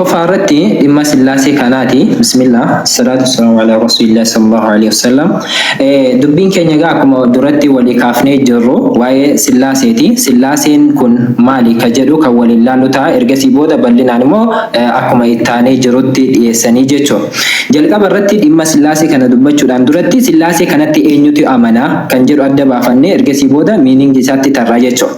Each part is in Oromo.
Tokkoffaa irratti dhimma Sillaasee kanaati. Bismillah, Salaatu wassalamu ala Rasuulillah sallallahu alaihi wasallam. Dubbiin keenya egaa akkuma duratti walii kaafnee jirru waa'ee Sillaaseeti. Sillaaseen kun maali ka jedhu kan waliin laallu ta'a. Ergasii booda bal'inaan immoo akkuma ittaanee jirutti dhiyeessanii jechuudha. Jalqaba irratti dhimma Sillaasee kana dubbachuudhaan duratti Sillaasee kanatti eenyutu amana kan jedhu adda baafannee ergasii booda meaning isaatti tarraa jechuudha.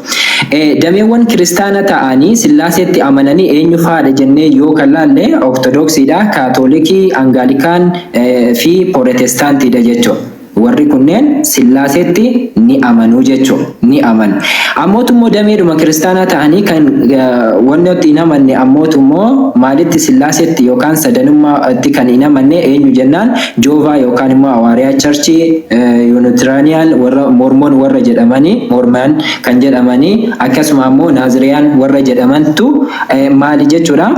Dameewwan Kiristaana ta'anii Sillaaseetti amananii eenyu faadha jennee yoo kan laalle Ortodoksiidha, Kaatolikii, Angaalikaan fi Porotestaantiidha jechuudha. Warri kunneen Sillaaseetti ni amanu jechuudha. Ni amanu. Ammootu immoo dameedhuma Kiristaanaa ta'anii kan wannootti hin amanne ammootu immoo maalitti Sillaaseetti yookaan sadanummaatti kan hin amanne eenyu jennaan Joovaa yookaan immoo Hawaariyaa Charchii, Yuunitiraaniyaan warra Mormon warra jedhamanii, Mormon kan jedhamanii akkasuma ammoo Naaziriyaan warra jedhamantu maali jechuudha.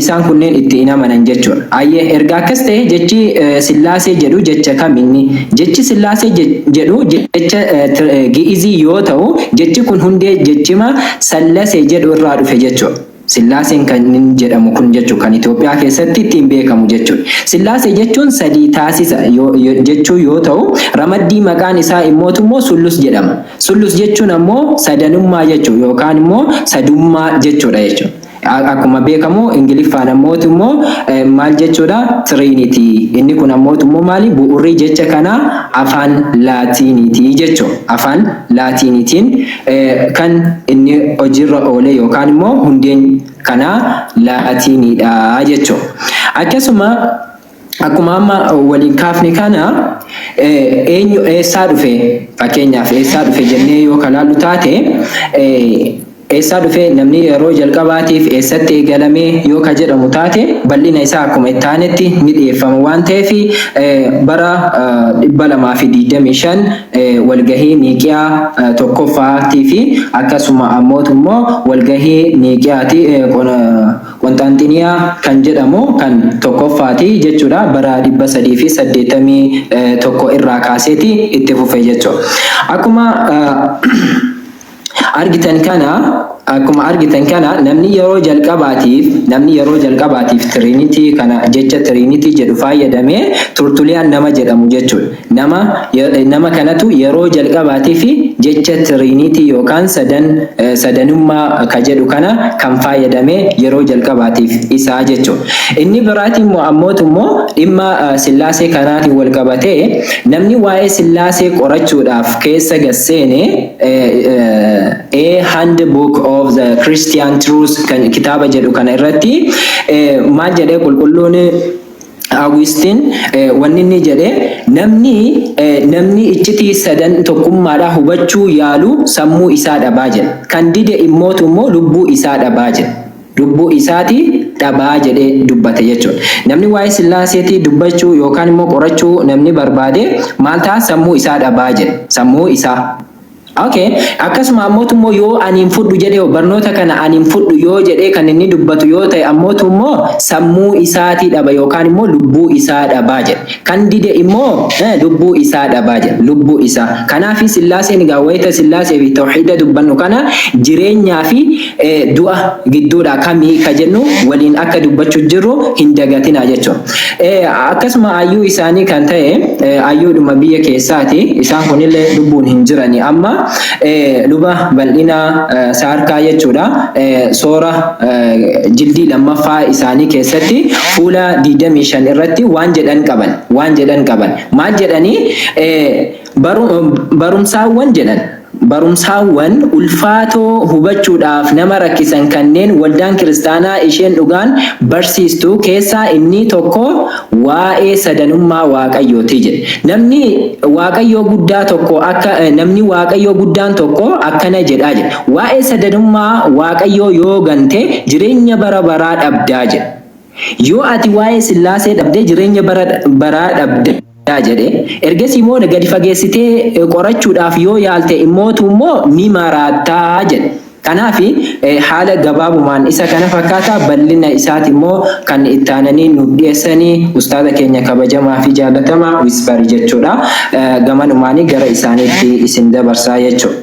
Isaan kunneen itti hin amanan jechuudha. Ayyee erga akkas ta'e jechi Sillaasee jedhu jecha kam inni? Jechi Sillaasee jedhu jecha Gi'izii yoo ta'u jechi kun hundee jechima Sallase jedhu irraa dhufe jechuudha. Sillaaseen kan inni jedhamu kun jechuudha kan Itoophiyaa keessatti ittiin beekamu jechuudha. Sillaasee jechuun sadii taasisa jechuu yoo ta'u ramaddii maqaan isaa immootu immoo Sullus jedhama. Sullus jechuun ammoo sadanummaa jechuudha yookaan immoo sadummaa jechuudha jechuudha. Akkuma beekamu Ingiliffaan ammootu immoo maal jechuudha? Trinity. Inni kun ammootu immoo maali? Bu'uurri jecha kanaa afaan Laatiiniiti jechuudha. Afaan Laatiiniitiin kan inni hojiirra oole yookaan immoo hundeen kanaa Laatiiniidha jechuudha. Akkasuma akkuma amma waliin kaafne kana eenyu eessaa dhufe fakkeenyaaf eessaa dhufe jennee yoo kalaallu taate eessaa dhufe namni yeroo jalqabaatiif eessatti eegalamee yoo ka jedhamu taate bal'ina isaa akkuma itti aanetti ni dhiyeeffama waan ta'eef bara 225 walgahii Niiqiyaa tokkoffaatii fi akkasuma ammootu immoo walgahii Niiqiyaati Qonxaanxiniyaa kan jedhamu kan tokkoffaati jechuudha bara 381 irraa kaaseeti itti fufe jechuudha. Akkuma argitan kana akkuma argitan kana namni yeroo jalqabaatiif namni yeroo jalqabaatiif Trinity kana jecha Trinity jedhu fayyadame Turtuliyaan nama jedhamu jechuudha. Nama nama kanatu yeroo jalqabaatiif jecha Trinity yookaan sadan sadanummaa ka jedhu kana kan fayyadame yeroo jalqabaatiif isaa jechuudha. Inni biraatiin immoo ammootu immoo dhimma Sillaasee kanaatiin wal qabatee namni waa'ee Sillaasee qorachuudhaaf keessa gasseene A Handbook of the Christian Truth kan kitaaba jedhu kana irratti maal jedhee qulqulluun Augustin wanni inni jedhe namni namni iccitii sadan tokkummaadhaa hubachuu yaalu sammuu isaa dhabaa jedha. Kan dide immootu immoo lubbuu isaa dhabaa jedha. Lubbuu isaati dhabaa jedhee dubbate jechuudha. Namni waa'ee Sillaaseetii dubbachuu yookaan immoo qorachuu namni barbaade maal ta'a sammuu isaa dhabaa jedha. Sammuu isaa. Okay. Akkasuma ammootu immoo yoo ani hin fudhu jedhee barnoota kana ani hin fudhu yoo jedhee kan inni dubbatu yoo ta'e ammootu immoo sammuu isaatii dhaba yookaan immoo lubbuu isaa dhabaa jedha. Kan dide immoo lubbuu isaa dhabaa jedha. Lubbuu isaa. Kanaaf Sillaaseen egaa wayita Sillaasee fi tawhiida dubbannu kana jireenyaa fi du'a gidduudha kamii ka jennu waliin akka dubbachuu jirru hin dagatinaa jechuudha. Akkasuma ayyuu isaanii kan ta'e ayyuudhuma biyya keessaati. Isaan kunillee lubbuun hin jirani amma luba bal'inaa saarkaa jechuudha. Soora jildii lammaffaa isaanii keessatti fuula 25 irratti waan jedhan qaban. Waan jedhan qaban. Maal jedhanii barumsaawwan jedhan. Barumsaawwan ulfaatoo hubachuudhaaf nama rakkisan kanneen waldaan kiristaanaa isheen dhugaan barsiistu keessaa innii tokko waa'ee sadanummaa Waaqayyooti jedhe. Namni Waaqayyoo guddaa tokko akka namni Waaqayyoo guddaan tokko akkana jedhaa jedhe. Waa'ee sadanummaa Waaqayyoo yoo gante jireenya bara baraa dhabdaa jedhe. Yoo ati waa'ee Sillaasee dhabde jireenya bara baraa dhabda jedhe. Ergasii immoo gadi fageessitee qorachuudhaaf yoo yaalte immootu immoo ni maraattaa jedhe. Kanaaf haala gabaabumaan isa kana fakkaata bal'ina isaati immoo kan itti aananii nuuf dhiyeessanii ustaaza keenya kabajamaa fi jaalatamaa Wisparii jechuudha. Gamanumaanii gara isaaniitti isin dabarsaa jechuudha.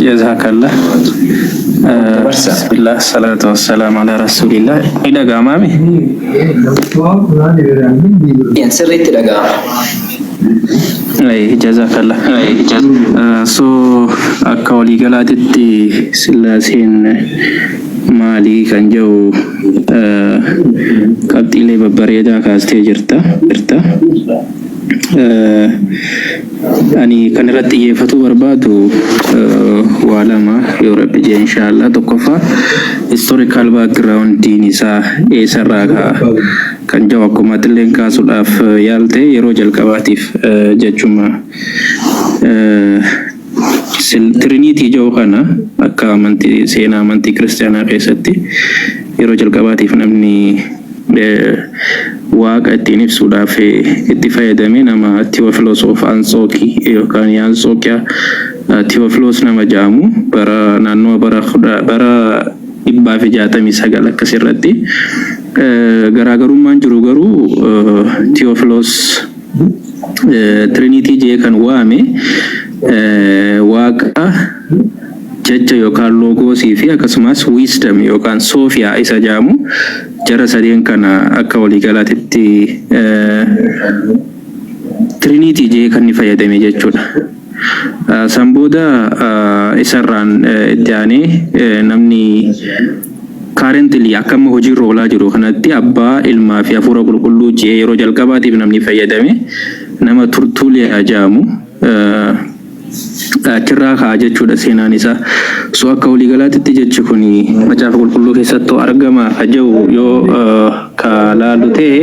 Jazakallah. Dabarsa. Bismillah, salatu wassalamu ala rasulillah. Ni dhaga'amaami? Yan sirriitti dhaga'ama. Jazakallah. So akka waliigalaatitti Sillaaseen maalii kan jedhu qabxiilee babbareedaa kaastee jirta. Jirta. Ani kan irratti xiyyeeffatuu barbaadu waa lama yoo Rabbi jee, inshaallah. Tokkoffaa, historical backgroundiin isaa eessarraa ka'a kan jedhu, akkuma atilleen kaasuudhaaf yaalte, yeroo jalqabaatiif jechuma Trinity jedhu kana akka amantii, seenaa amantii kiristaanaa keessatti yeroo jalqabaatiif namni waaqa ittiin ibsuudhaaf itti fayyadame nama Theophilus of Ansookii yookaan Antsookiyaa Theophilus nama jedhamu, bara naannoo bara 169 akkasirratti. Garaagarummaan jiru garuu Theophilus Trinity jee kan waame waaqa jecha yookaan Logosii fi akkasumas Wisdom yookaan Sophia isa jedhamu, jara sadeen kana akka waliigalaatitti Trinity jee kan inni fayyadame jechuudha. San booda isarraan itti aanee namni currently akka amma hojiirra oolaa jiru kanatti abbaa, ilmaa fi hafuura qulqulluu jee yeroo jalqabaatiif namni fayyadame nama Turtuuliyaa jedhamu, achirraa ka'a jechuudha seenaan isaa. So akka waliigalaatitti jechi kun macaafa qulqulluu keessattuu argama ka jedhu yoo ka laalu ta'e,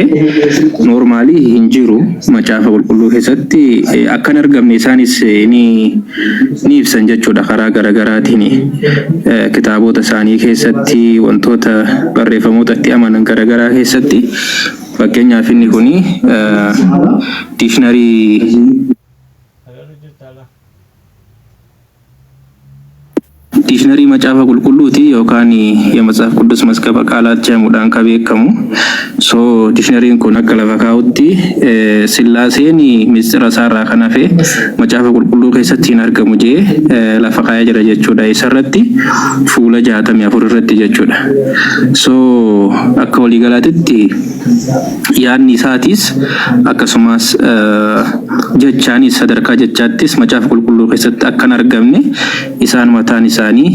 normally hin jiru. Macaafa qulqulluu keessatti akka hin argamne isaanis ni ibsan jechuudha karaa garagaraatiin, kitaabota isaanii keessatti, wantoota barreeffamoota itti amanan garagaraa keessatti. Fakkeenyaaf inni kuni dictionary Agarru jirta ala. Dictionary macaafa qulqulluuti yookaan የመጽሐፍ ቅዱስ መዝገበ ቃላት jedhamuudhaan kan beekamu. So dictionaryn kun akka lafa kaa'utti Sillaaseen mistira isaarraa kan hafe macaafa qulqulluu keessatti hin argamu jee lafa kaa'ee jira jechuudha. Isarratti fuula 64 irratti jechuudha. So akka waliigalaatitti yaadni isaatis akkasumas jechaanis, sadarkaa jechaattis macaafa qulqulluu keessatti akka hin argamne isaan mataan isaanii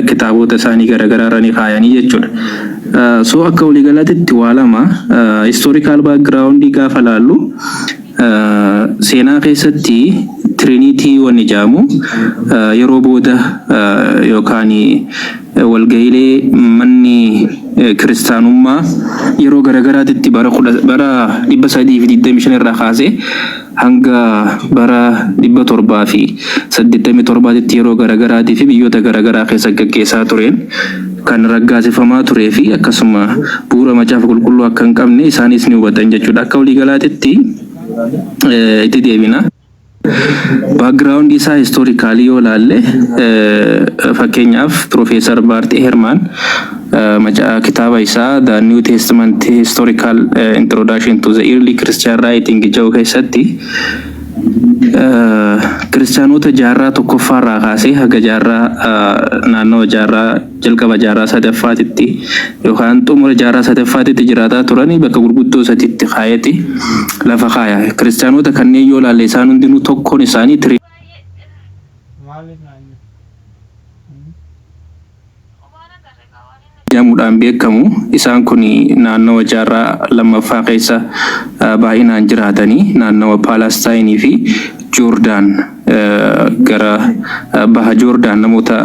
kitaabota isaanii garaagaraa irra ni kaayanii jechuudha. So akka waliigalaatitti waa lama, historical background gaafa laallu, seenaa keessatti Trinity wanni jedhamu yeroo booda yookaan walga'iilee manni kiristaanummaa yeroo garagaraatitti bara 325 irraa kaasee hanga bara 787tti yeroo garagaraatii fi biyyoota garagaraa keessa gaggeessaa tureen kan raggaasifamaa turee fi akkasuma bu'uura macaafa qulqulluu akka hin qabne isaanis ni hubatan jechuudha. Akka waliigalaatitti itti deebina. Background isaa historically yoo ilaalle, fakkeenyaaf Profeesar Bart Ehrman macaa kitaaba isaa The New Testament Historical Introduction to the Early Christian Writing jedhu keessatti, kiristaanota jaarraa tokkoffaarraa kaasee haga jaarraa naannoo jaarraa jalqaba jaarraa sadaffaatitti yookaan xumura jaarraa sadaffaatitti jiraataa turanii bakka gurguddoo sadiitti kaayeti lafa kaaya. Kiristaanota kanneen yoo ilaalle, isaan hundinuu tokkoon isaanii Maaliif naan jedhamuudhaan beekamu. Isaan kun naannawa jaarraa lammaffaa keessa baay'inaan jiraatanii naannawa Paalastaayinii fi Joordaan, gara baha Joordaan namoota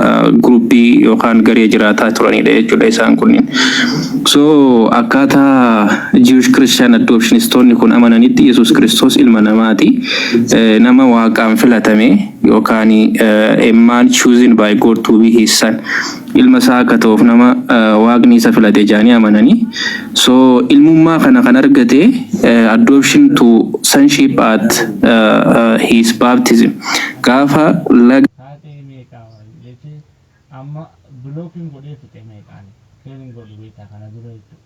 groupii yookaan garee jiraataa turanidha jechuudha isaan kunniin. So akkaataa Jewish Christian Adoptionistoonni kun amananitti Yesuus Kiristoos ilma namaati. Nama waaqaan filatame yookaan a man chosen by God to be his son. Ilma isaa akka ta'uuf nama waaqni isa filate jedhanii amananii. So ilmummaa kana kan argate adoption to sonship at his baptism. Gaafa laga Taatee meeqaa jechi amma blockiin godhee fixe, meeqaan keerin godhu beektaa kana dura jechuudha.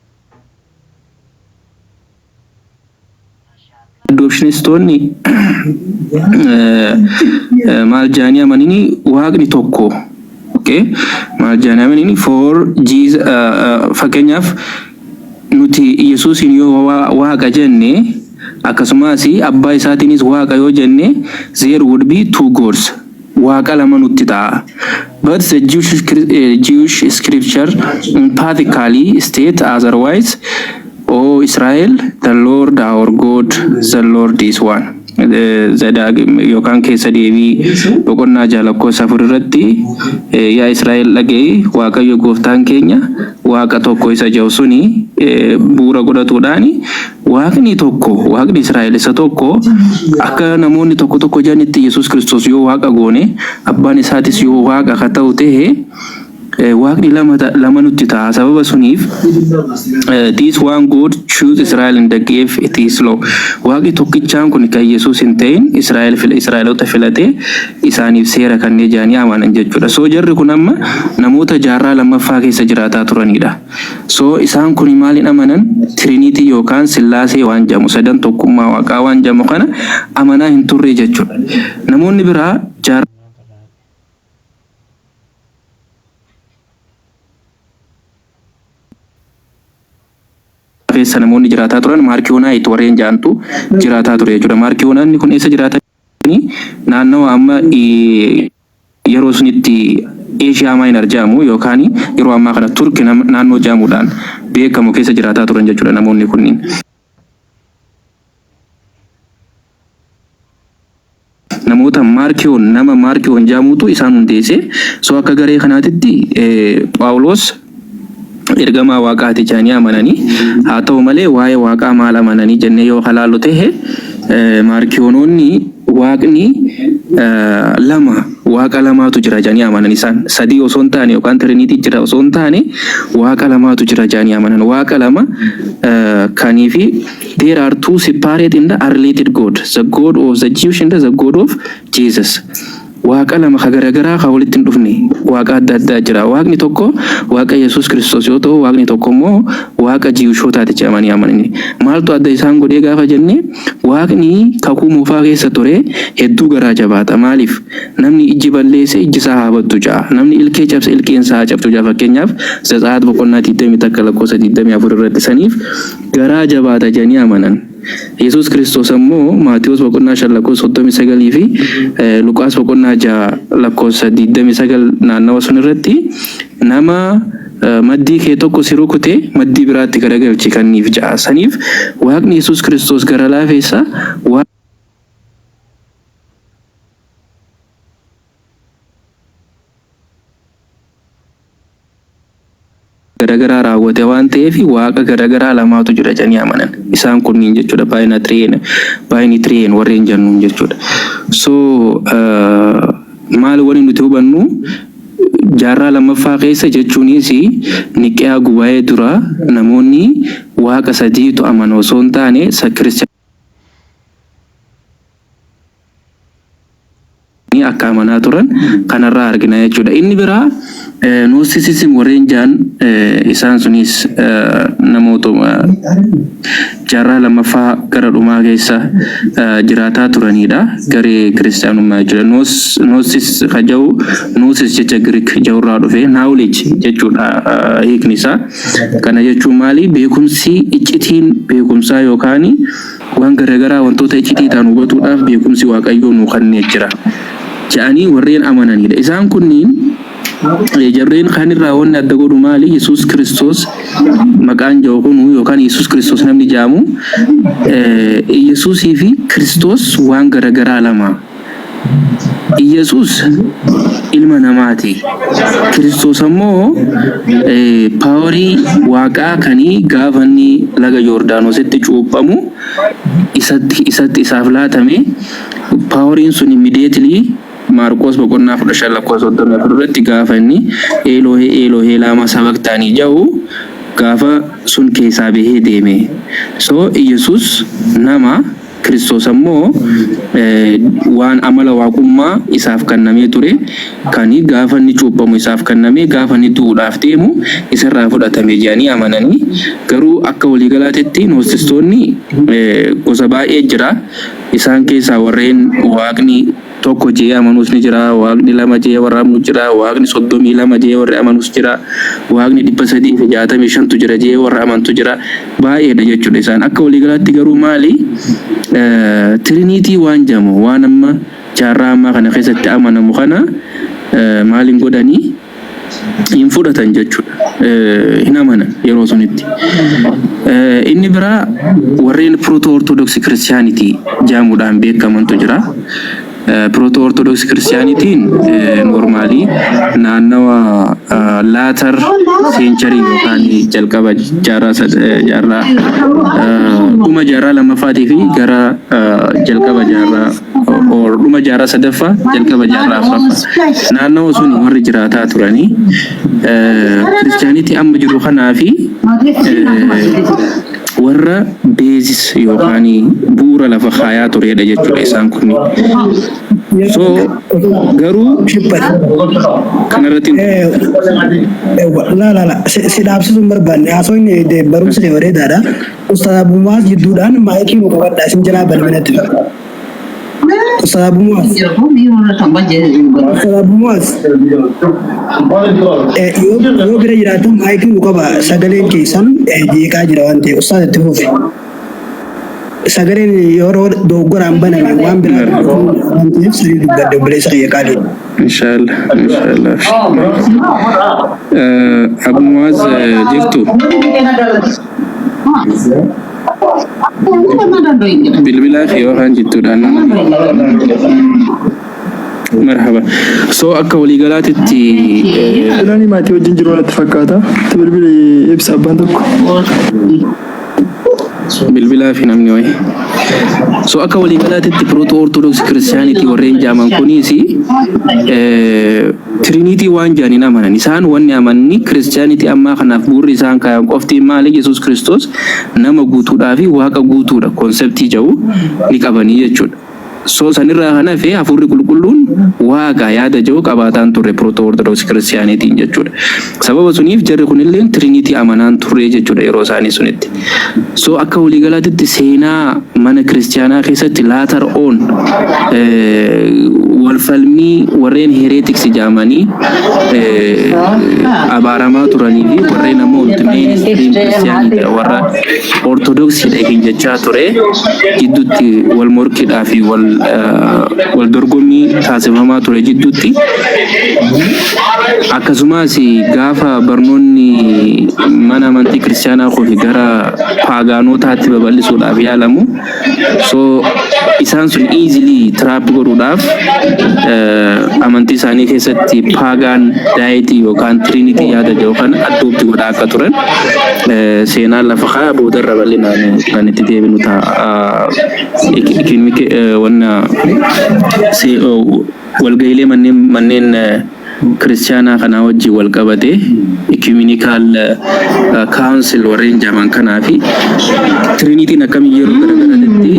Adoptionistoonni maal jedhanii amananii, waaqni tokko Okay. Maal jedhanii for Jesus, fakkeenyaaf nuti Yesuusin yoo waaqa jenne, akkasumas abbaa isaatiinis waaqa yoo jenne, there would be two gods. Waaqa lama nutti ta'a. But the Jewish scripture emphatically state otherwise. O Israel, the Lord our God, the Lord is one. Zadaagim yookaan Keessa Deebii boqonnaa 6 lakkoofsa 4 irratti, "Yaa Israa'el dhaga'i, Waaqayyo gooftaan keenya waaqa tokko" isa jedhu suni bu'uura godhatuudhaan, waaqni tokko, waaqni Israa'el isa tokko. Akka namoonni tokko tokko jedhanitti, Yesuus Kiristoos yoo waaqa goone, abbaan isaatis yoo waaqa ka ta'u ta'e, waaqni lama nutti ta'a. Sababa suniif this one God choose Israel and gave it his law. Waaqni tokkichaan kun kan Yesuus hin ta'in Israa'el fila, Israa'eloota filatee isaaniif seera kanneen jedhanii amanan jechuudha. So jarri kun amma namoota jaarraa lammaffaa keessa jiraataa turanidha. So isaan kun maaliin amanan? Trinity yookaan Sillaasee waan jedhamu, sadan tokkummaa waaqaa waan jedhamu kana amanaa hin turre jechuudha. Namoonni biraa jaarraa keessa namoonni jiraataa turan Maarkiyonaayit warreen jedhantu jiraataa ture jechuudha. Maarkiyonaanni kun eessa jiraatanii? Naannawa amma yeroo sunitti Asia Minor jedhamu yookaan yeroo ammaa kana Turki naannoo jedhamuudhaan beekamu keessa jiraataa turan jechuudha namoonni kunniin. Namoota Maarkiyoon, nama Maarkiyoon jedhamutu isaan hundeesse. So akka garee kanaatitti Phaawulos ergamaa waaqaati jedhanii amananii, haa ta'u malee waa'ee waaqaa maal amananii jennee yoo halaallu ta'e, Maarkiyoonoonni waaqni lama, waaqa lamaatu jira jedhanii amanan. Isaan sadii osoo hin taane yookaan Trinity jira osoo hin taane, waaqa lamaatu jira jedhanii amanan. Waaqa lama kanii fi there are two separate and unrelated God, the God of the Jewish and the God of Jesus. Waaqa lama ka garagaraa ka walitti hin dhufne, waaqa adda addaa jira. Waaqni tokko waaqa Yesuus Kiristoos yoo ta'u, waaqni tokko immoo waaqa Jewishootaati jedhamanii amanani. Maaltu adda isaan godhee gaafa jenne, waaqni Kakuu Moofaa keessa ture hedduu garaa jabaata. Maaliif? Namni ijji balleesse ijji isaa haa battu ja'a. Namni ilkee cabse ilkeen isaa haa cabtu ja'a. Fakkeenyaaf Zatsaat boqonnaa 21 lakkoofsa 24 irratti. Saniif garaa jabaata jedhanii amanan. Yesuus Kiristoos ammoo Maatiyuus boqonnaa 5 lakkoofsa 39 fi Luqaas boqonnaa 6 lakkoofsa 29 naannawa sun irratti, nama maddii kee tokko si rukute maddii biraatti garagalchi kanniif ja'a. Saniif waaqni Yesuus Kiristoos gara laafeessa. Garagaraa raawwate waan ta'eef, waaqa garagaraa lamaatu jira jedhanii amanan. Isaan kunniin jechuudha binitarian warreen jennuun jechuudha. So maal wani nuti hubannu, jaarraa lammaffaa keessa jechuunis Niqiyaa gubaa'ee dura, namoonni waaqa sadiitu amanu osoo hin taane kiristiyaanii akka amanaa turan kanarraa argina jechuudha. Inni biraa Gnosticism warreen jedhan, isaan sunis namoota jaarraa lammaffaa gara dhumaa keessa jiraataa turanidha. Garee kiristaanummaa jechuudha. Gnosis ka jedhu gnosis jecha Giriik jedhurraa dhufe, knowledge jechuudha hiikni isaa. Kana jechuun maali? Beekumsi iccitiin beekumsaa yookaan waan garaagaraa, wantoota iccitii ta'an hubatuudhaaf beekumsi Waaqayyoo nuu kennee jira jedhanii warreen amananidha. Isaan kunniin jarreen kanirraa wanni adda godhu maali? Yesuus Kiristoos maqaan jedhu kunu yookaan Yesuus Kiristoos namni jedhamu, Yesuusii fi Kiristoos waan garaagaraa lama. Yesuus ilma namaati. Kiristoos ammoo powerii waaqaa kanii gaafa inni laga Yoordaanositti cuuphamu isatti isaaf laatame. Poweriin sun immediately Maarqos boqonnaa 15 lakkoofsa 34 irratti gaafa inni "Eeloohee Eeloohee laama sabaqtaanii" jedhu, gaafa sun keessaa bahee deeme. So Yesuus nama, Kiristoos ammoo waan amala waaqummaa isaaf kennamee ture kan gaafa inni cuuphamu isaaf kenname, gaafa inni du'uudhaaf deemu isarraa fudhatame jedhanii amananii. Garuu akka waliigalaatitti Gnostistoonni gosa baay'ee jira. Isaan keessaa warreen waaqni Tokko jee amanuus ni jira, Waaqni lama jee warra amanu jira, Waaqni 32 jee warri amanus jira, Waaqni 365tu jira jee warra amantu jira. Baay'eedha jechuudha isaan. Akka waliigalaatti garuu maali? Trinity waan jedhamu waan amma jaarraa ammaa kana keessatti amanamu kana maal hin godhanii? Hin fudhatan jechuudha. Hin amanan yeroo sunitti. Inni biraa warreen Proto Orthodox Christianity jedhamuudhaan beekamantu jira. Proto Orthodox Christianity'n normally naannawa later century yookaan jalqaba jaarraa jaarraa dhuma jaarraa lammaffaatii fi gara jalqaba jaarraa or dhuma jaarraa sadaffaa, jalqaba jaarraa afuraffaa naannawa suni warri jiraataa turanii Christianity amma jiru kanaa fi warra basis yookaan bu'uura lafa kaayaa turedha jechuudha isaan kunni. So garuu kanarratti La la la, si dhaabsisuu hin barbaanne. Haasawni barumsi kee bareedaadha. Ustaaz Abu Muaz, jidduudhaan maayikii nu qabadha, isin jalaa balbinatti fakkaata. Ustaaz Abu Muaz. Ustaaz Abu Muaz. Yoo bira jiraatan maayikii nu qaba, sagaleen keessan jeeqaa jira waan ta'eef. Ustaaz, itti fufi. Sagaleen yeroo dogoggoraan baname waan biraa waan ta'eef sirrii dubbadde, obboleessa kiyya qaalii. Inshallah, inshallah. Abu Muaz, jirtu? Bilbilaa fi yookaan jidduudhaan nama. Marhaba. So akka waliigalaatitti Filaanii maatii wajjin jiru natti fakkaata. Itti bilbili ibsa abbaan tokko. Bilbilaa fi namni wayi. So akka waliigalaatitti Proto Orthodox Christianity warreen jaaman kunis Trinity waan jedhan hin amanan. Isaan wanni amanni Christianity ammaa kanaaf bu'uurri isaan kaayan qofti maali? Yesuus Kiristoos nama guutuudhaa fi Waaqa guutuudha conceptii jedhu ni qabanii jechuudha. So sanirraa kan hafe Hafuurri Qulqulluun Waaqa yaada jedhu qabaataan turre Proto Orthodox Christianity'n jechuudha. Sababa suniif jarri kunilleen Trinity amanaan turre jechuudha yeroo isaanii sunitti. So akka waliigalaatitti seenaa mana kiristiyaanaa keessatti later on wal falmii warreen heretics jedhamanii abaaramaa turanii fi warreen ammoo nuti mainstream Christianity warra Orthodoxiidha hin jechaa ture jidduutti wal morkidhaa fi wal dorgommii taasifamaa ture jidduutti, akkasumas gaafa barnoonni mana amantii kiristiyaanaa kufi gara paagaanotaatti babal'isuudhaaf yaalamu, so isaan sun easily trap godhuudhaaf amantii isaanii keessatti pagan deity yookaan trinity yaada jedhu kana adopt godhaa akka turan seenaan lafa kaa. Boodarra bal'inaan kan itti deebinu ta'a. Economic wanna walga'iilee manneen kiristiyaanaa kanaa wajjin wal qabate, ecumenical council warreen jedhaman kanaa fi Trinityn akkamii yeroo garagaraatti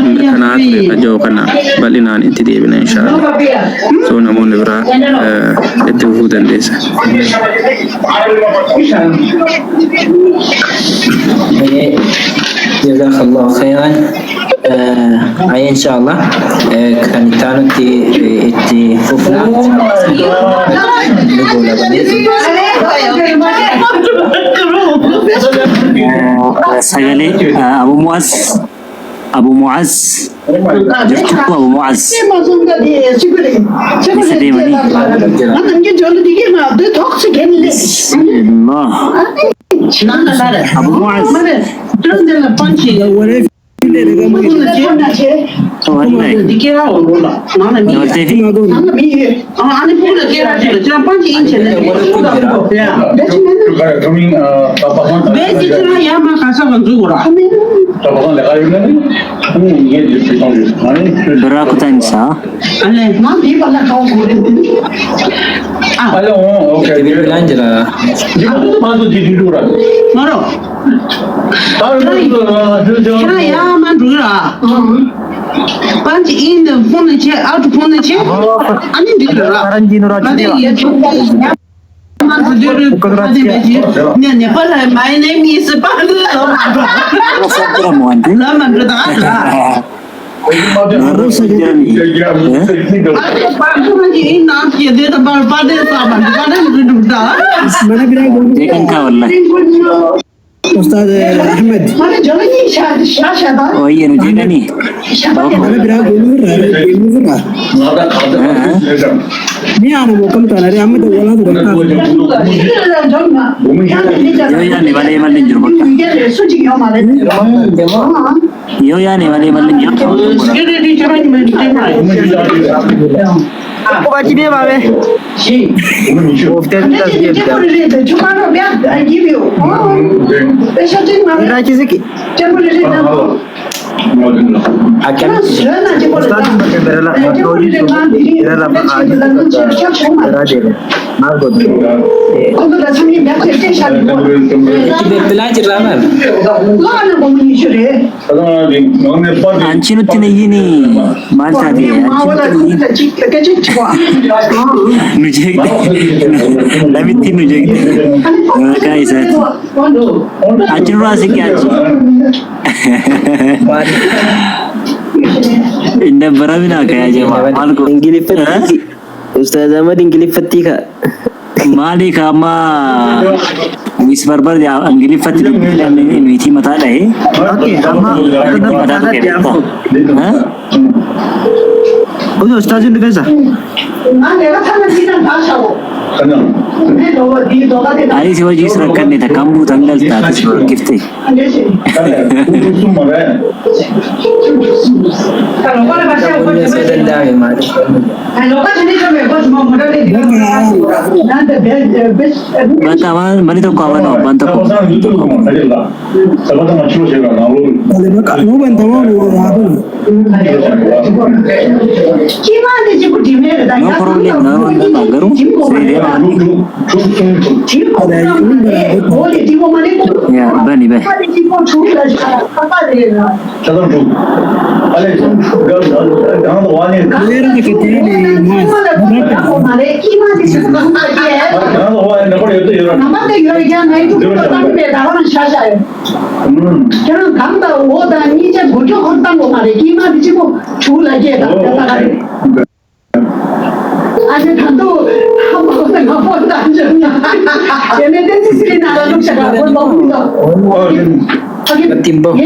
mirkanaa'aa ture kan jedhu kana bal'inaan itti deebina, inshaallah. So namoonni biraa itti fufuu dandeessa. Jazakallahu khairan. Ayya, inshallah kan itti aanutti itti fufna. Ni goolabanii. Sagalee Abu Muaz, Abu Muaz jirtu? Abu Muaz isa deemanii. Bismillah. Abu Muaz. Dawwalee illee dhagamu. Wallahi. Dabaltee fi Biraa kutaan isaa. Itti bilbilaan jira. Faranjii nurraa My name is Fuuldura wanti. Aboo sagalee mana biraa goonuu Jeeqan kaa wallahi. Ustaaz Ahmed Ooyyee nu jeeqanii. Mana biraa goonuu irraa deemuu irraa ni aana moo kam taana amma dawwalaa turan kaasa. Yoo yaane malee malli hin jiru bakka. Yoo yaane malee malli hin jiru. Qubachi deemaa mee. Irraachi siqi. Akkamitti Ustaaziin bakka gara bakka hojii sun gara lafa garaa deema. Maal godhu? Itti bilbilaa jirraa maal? Anchi nutti hin iyyini maal taate anchi nutti hin iyyin nu jeeqxe namittiin nu jeeqxe maqaa isaati achi nurraa siqi achi hin dabbaraminaa ka yaa jamaa maal godhu Ingiliffatti Ustaaz Ahmad Ingiliffatti ka. Maali ka amma wis barbar Ingiliffatti dubbifne nuti mataa dhahe Okay, amma namitti mataa tuqe beektaa? Utuu ustaaziin dhufeessa. Ani si wajjin rakkanne takkaan buutan galtaate si rakkifte. Namoonni osoo danda'ame maaliif? Bakka manni tokko habanoo abbaan tokko Tole baqa nuu bantamoo nu haa banu. No problem, no no garuu siree deemaa Tole nuun banaa bakka. yaa bani bani. Weerara keetti maal? Irratti hin bahu.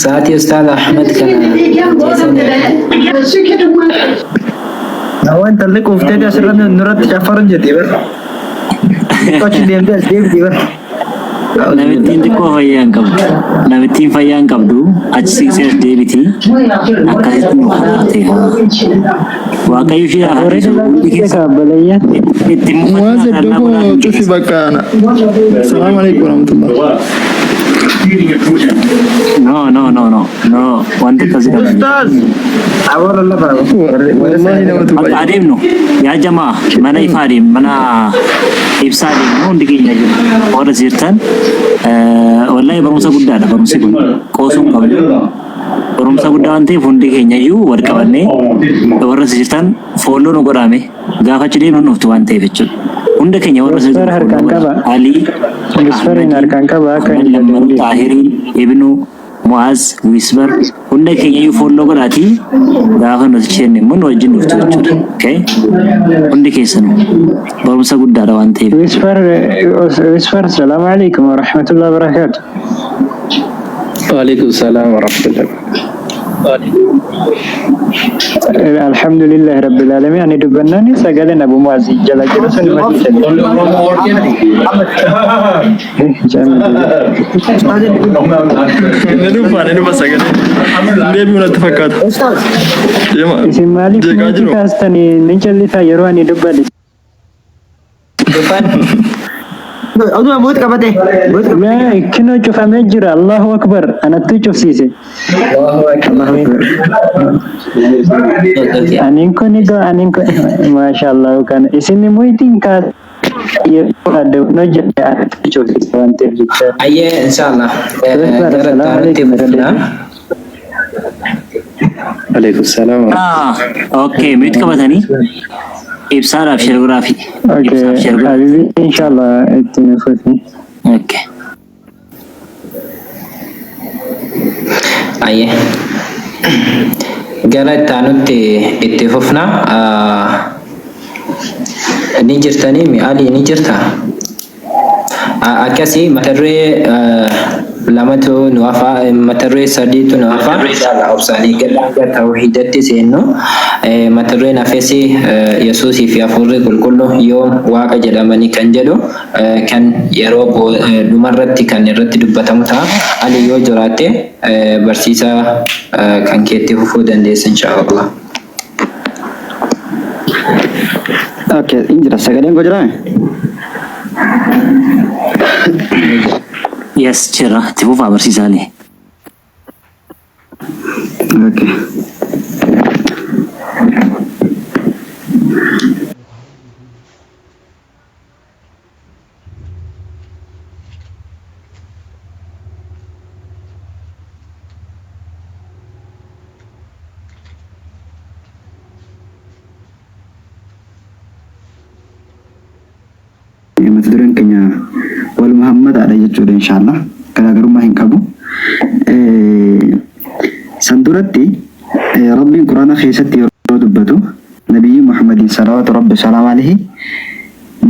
Sa'aatii Ustaaz Ahmad kana ajjeesanii Nawaan talli quuftee asirra nurratti caffaruun jettee bara. Xiqqoo achi deemtee as deemtee bara. Namittiin xiqqoo fayyaa hin qabdu. Namittiin fayyaa hin qabdu. Achi siqsee as deebiti. Akkasitti nu kanaate. Waaqayyo ishee haa dhiisu. Hundi keessa itti Muwaaz mufatinaa iddoo taannaa koo godhaa hundi cufi keessa. bakka ana. Salaamu alaikum warahmatullah. No, no, no, no, no. Wanti akkasii qabu. Ustaaz! Aboo lallafa. Wallahi namatu Bakka baay'ee. adeemnu yaa jamaa mana ifaa adeemnu mana ibsaa adeemnu hundi keenya jiru. Warra jirtan wallahi barumsa guddaadha barumsi kun qoosuu hin qabnu. Barumsa guddaa waan ta'eef hundi keenya iyyuu wal qabannee warra jirtan follow nu godhaame gaafa achi deemnu dhuftu waan ta'eef jechuudha. Hunda keenya warra Whisper jirtan follow harkaan godha. qaba. Alii, Whisperiin Ahmadiin, harkaan qaba akka Ahmad hin Lammaruu, dandeenye. Xaahiriin, Ibnu, Mu'aaz, Whisper hunda keenya iyyuu follow godhaatii gaafa nuti jenne immoo nu wajjin dhuftu jechuudha. Okay? Hundi keessanuu barumsa guddaadha waan ta'eef. Whisper, Whisper, salaamu alaikum wa rahmatullahi wa barakatuh. Waalaikum salaam warahmatullahi. Alhamdulillah rabbil alamin. Ani dubbannaan sagaleen Abu Mu'aaz jala jiru sun matii Inni dhufa inni dhufa sagalee. Deebi'u natti fakkaata. Ustaaz! Deema. Isin maaliif Jeeqaa mute jiru. kaastanii ni callisaa yeroo ani dubbadhe? Dufan Oduma mute qabate. Mute qabate. Laa kinoo cufamee jira. Allahu akbar. Anattu cufsiise. Allahu akbar. Aniin kun egaa aniin kun maashaallah kana isin muyitiin kaas adda hojjedhe anattu cufsiise waan ta'eef jecha. Ayyee inshallah Whisper, gara salaamu itti alaikum. fufna. Alaikum salaam. Ah, okay, mute qabatanii ibsaadhaaf share godhaafi. Okay, Ibsaaf share godhaa. Habibi inshallah itti nu fufi. Okay. Ayyee. Gara itti aanutti itti fufna. Ni jirtanii mi Ali ni jirta? Akkasi mata duree lamatu nu hafa, mata duree sadiitu nu hafa. Inshallah obsaan eeggadha hanga tawhiidatti seennu. Mata dureen hafes Yesuusii fi Hafuurri Qulqullu yoom Waaqa jedhamanii kan jedhu kan yeroo dhumarratti kan irratti dubbatamu ta'a. Ali yoo jiraatte barsiisa kan keetti fufuu dandeessa inshallah. Okay, in jira. Sagaleen koo jiraa? Yes, jira. Itti fufaa barsiisaalee. Okay. Mata dureen keenya waluma hammataadha jechuudha inshallah. Garaagarummaa hin qabu. San duratti Rabbiin Quraana keessatti yeroo dubbatu Nabiyyi Muhammadiin salawaatu Rabbi salaam alayhi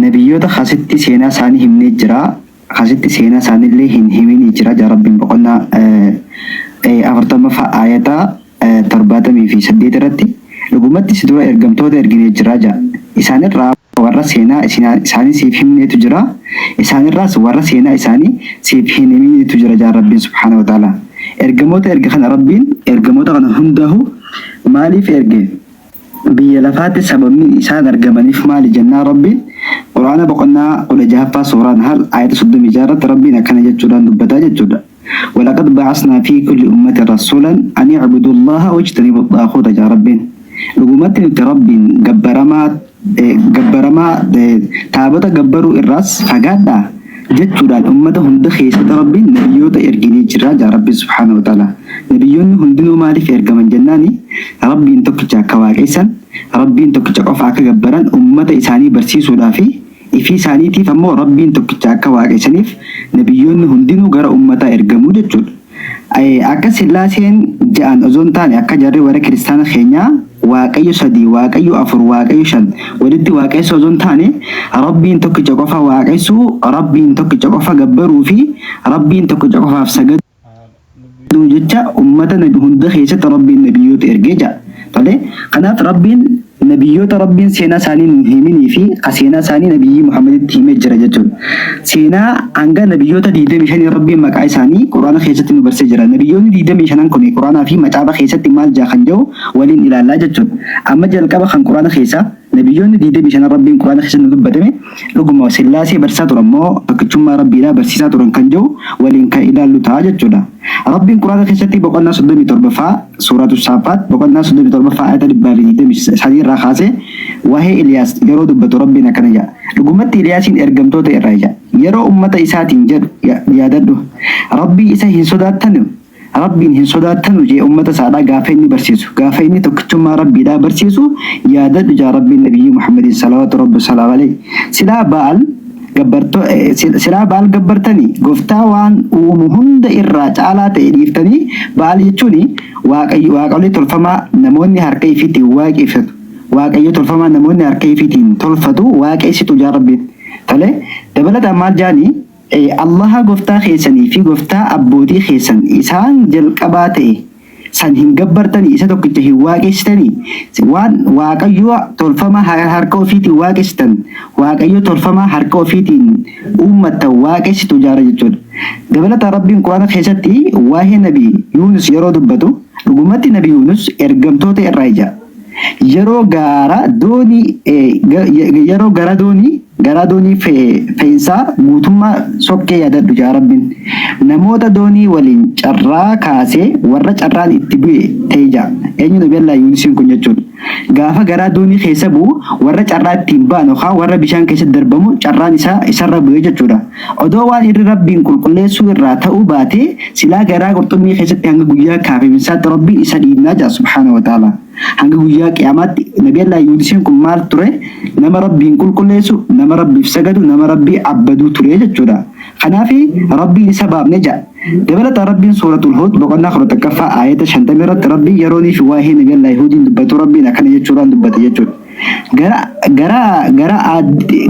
nabiyyoota kasitti seenaa isaanii himnee jira. Kasitti seenaa isaaniillee hin himinii jira jaa Rabbiin boqonnaa 40ffaa aayata 78 irratti dhugumatti si dura ergamtoota erginee jira jaa. Isaanirraa warra seenaa isaanii siif himneetu jira. Isaanirraas warra seenaa isaanii siif hin himiniitu jira jaa Rabbiin subhaanahu wa ta'ala. Ergamoota erge kana Rabbiin ergamoota kana hundaahu maaliif erge? Biyya lafaatti sababni isaan argamaniif maali jennaan Rabbiin Qur'aana boqonnaa 16ffaa suuraa Nahl aayata 36 irratti Rabbiin akkana jechuudhaan dubbata jechuudha. Walaqad ba'asnaa fii kulli ummatin rasuulan an i'budullaaha wajtanibu xaaquuta jaa Rabbiin. Dhugumatti nuti Rabbiin gabbaramaa gabbaramaa taabota gabbaruu irraas fagaadhaa jechuudhaan ummata hunda keessatti Rabbiin nabiyyoota erginee jirra jaa Rabbiin subhaanahu wa ta'aalaa. Nabiyyoonni hundinuu maaliif ergaman jennaani Rabbiin tokkicha akka waaqessan, Rabbiin tokkicha qofa akka gabbaran ummata isaanii barsiisuudhaa fi ifii isaaniitiif ammoo Rabbiin tokkicha akka waaqessaniif nabiyyoonni hundinuu gara ummataa ergamuu jechuudha. Akka Sillaaseen ja'an osoo hin taane akka jarri warra kiristaana keenyaa Waaqayyo 3, Waaqayyo 4, Waaqayyo 5 walitti waaqessuu osoo hin taane Rabbiin tokkicha qofa waaqessuu, Rabbiin tokkicha qofa gabbaruu fi Rabbiin tokkicha qofaaf sagaduu jecha ummata hunda keessatti Rabbiin nabiyyoota ergee ja'a. Tole kanaaf Rabbiin Nabiyyoota Rabbiin seenaa isaanii nuu himinii fi ka seenaa isaanii Nabiyyii Muhammaditti himee jira jechuudha. Seenaa hanga nabiyyoota 25 Rabbiin maqaa isaanii Qur'aana keessatti nu barsee jira. Nabiyyoonni 25n kuni Qur'aanaa fi macaafa keessatti maal ja'a kan jedhu waliin ilaallaa jechuudha. Amma jalqaba kan Qur'aana keessaa nabiyyoonni 25 Rabbiin Qur'aana keessatti nu dubbatame dhuguma Sillaasee barsiisaa turan moo tokkichummaa Rabbiidhaa barsiisaa turan kan jedhu waliin kan ilaallu ta'a jechuudha. Rabbiin Qur'aana keessatti boqonnaa 37ffaa Suuratu Saaffaat boqonnaa 37ffaa aayata 123 irraa kaasee waa'ee Iliyaas yeroo dubbatu Rabbiin akkana jedha. Dhugumatti Iliyaasiin ergamtoota irraa jedha. Yeroo ummata isaatiin jedhu yaadadhu. Rabbii isa hin sodaattanu Rabbiin hin sodaattanu jee ummata isaadhaa gaafa inni barsiisu gaafa inni tokkichummaa Rabbiidhaa barsiisu yaadadhu jaa Rabbiin Nabiyyii Muhammadiin salawaatu Rabbi salaam alayhi. Silaa Ba'al gabbarto silaa Ba'al gabbartanii goftaa waan uumu hunda irraa caalaa ta'e dhiiftanii Ba'al jechuun waaqayyo waaqolee tolfamaa namoonni harka ifiitiin waaqeffatu waaqayyo tolfamaa namoonni harka ifiitiin tolfatu waaqessitu jaa Rabbiin. Tole dabalataan maal jaanii Allaha goftaa keessanii fi goftaa abbootii keessan isaan jalqabaa ta'e san hin gabbartanii isa tokkicha hin waaqessitanii waan waaqayyo tolfamaa harka ofiitiin waaqessitan waaqayyo tolfamaa harka ofiitiin uummattan waaqessitu jaara jechuudha. Dabalataan Rabbiin Quraana keessatti waa'ee Nabi Yuunus yeroo dubbatu dhugumatti Nabi Yuunus ergamtoota irraa ija. Yeroo gaara doonii yeroo gara doonii garaa doonii fe'insaa guutummaa sokkee yaadadhu jaa Rabbiin. Namoota doonii waliin carraa kaasee warra carraan itti bu'e ta'e jaa. Eenyu Nabi Allah Yuunisiin kun jechuudha. Gaafa garaa doonii keessa bu'u warra carraa ittiin ba'an yookaan warra bishaan keessatti darbamu carraan isaa isarra bu'e jechuudha. Odoo waan irri Rabbiin qulqulleessuu irraa ta'uu baatee silaa garaa qurxummii keessatti hanga guyyaa kaafiminsaatti Rabbiin isa dhiibnaa ja'a subhaanahu wa ta'ala. Hanga guyyaa qiyaamaatti Nabiyallah Yuunisiin kun maal ture? Nama Rabbiin qulqulleessu, nama Rabbiif sagadu, nama Rabbii abbaduu ture jechuudha. Kanaafi Rabbiin isa baafne ja'a. Dabalataan Rabbiin Suuratul Huud boqonnaa 11ffaa aayata 50 irratti Rabbiin yeroonii fi waa'ee Nabiyallah Huudiin dubbatu Rabbiin akkana jechuudhaan dubbate jechuudha. Gara gara gara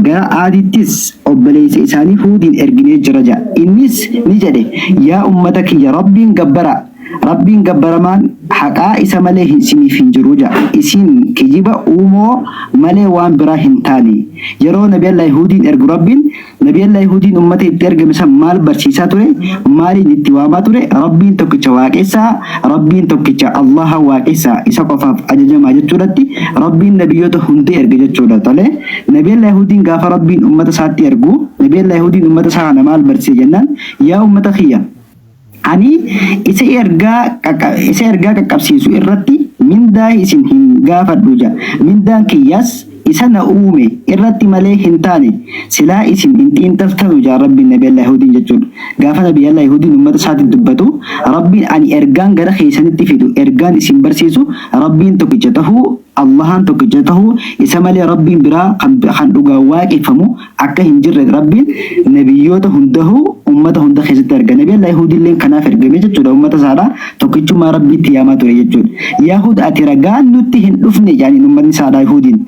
gara Aadittis obboleessa isaanii Huudiin erginee jira ja'a. Innis ni jedhe, yaa ummata kiyya Rabbiin gabbaraa. Rabbiin gabbaramaan haqaa isa malee isiniif hin jiru ja'a. Isin kijiba uumoo malee waan biraa hin taane. Yeroo Nabiyallah Huudiin ergu Rabbiin Nabiyallah Huudiin ummata itti ergame san maal barsiisaa ture? Maaliin itti waamaa ture? Rabbiin tokkicha waaqessaa, Rabbiin tokkicha Allaha waaqessaa, isa qofaaf ajajamaa jechuudhatti Rabbiin nabiyyoota hunda erge jechuudha. Tole, Nabiyallah Huudiin gaafa Rabbiin ummata isaatti ergu, Nabiyallah Huudiin ummata isaa kana maal barsiise jennaan, yaa ummata kiyya, ani isa ergaa isa ergaa qaqqabsiisu irratti mindaa isin hin gaafadhu ja. Mindaan kiyyas isa na uume irratti malee hin taane silaa isin hin xiinxaltanu ja Rabbiin Nabiyallah Huudiin jechuudha. Gaafa Nabiyallah Huudiin ummata isaatti dubbatu Rabbiin ani ergaan gara keessanitti fidu ergaan isin barsiisu Rabbiin tokkicha tahuu Allahaan tokkicha tahuu isa malee Rabbiin biraa kan kan dhugaan waaqeffamu akka hin jirre Rabbiin nabiyyoota hundahuu ummata hunda keessatti erga. Nabiyallah Huudilleen kanaaf ergame jechuudha ummata isaadha tokkichummaa Rabbiitti yaamaa ture jechuudha. Yaa Huud ati ragaan nutti hin dhufne jedhaniin ummanni isaadha Huudiin.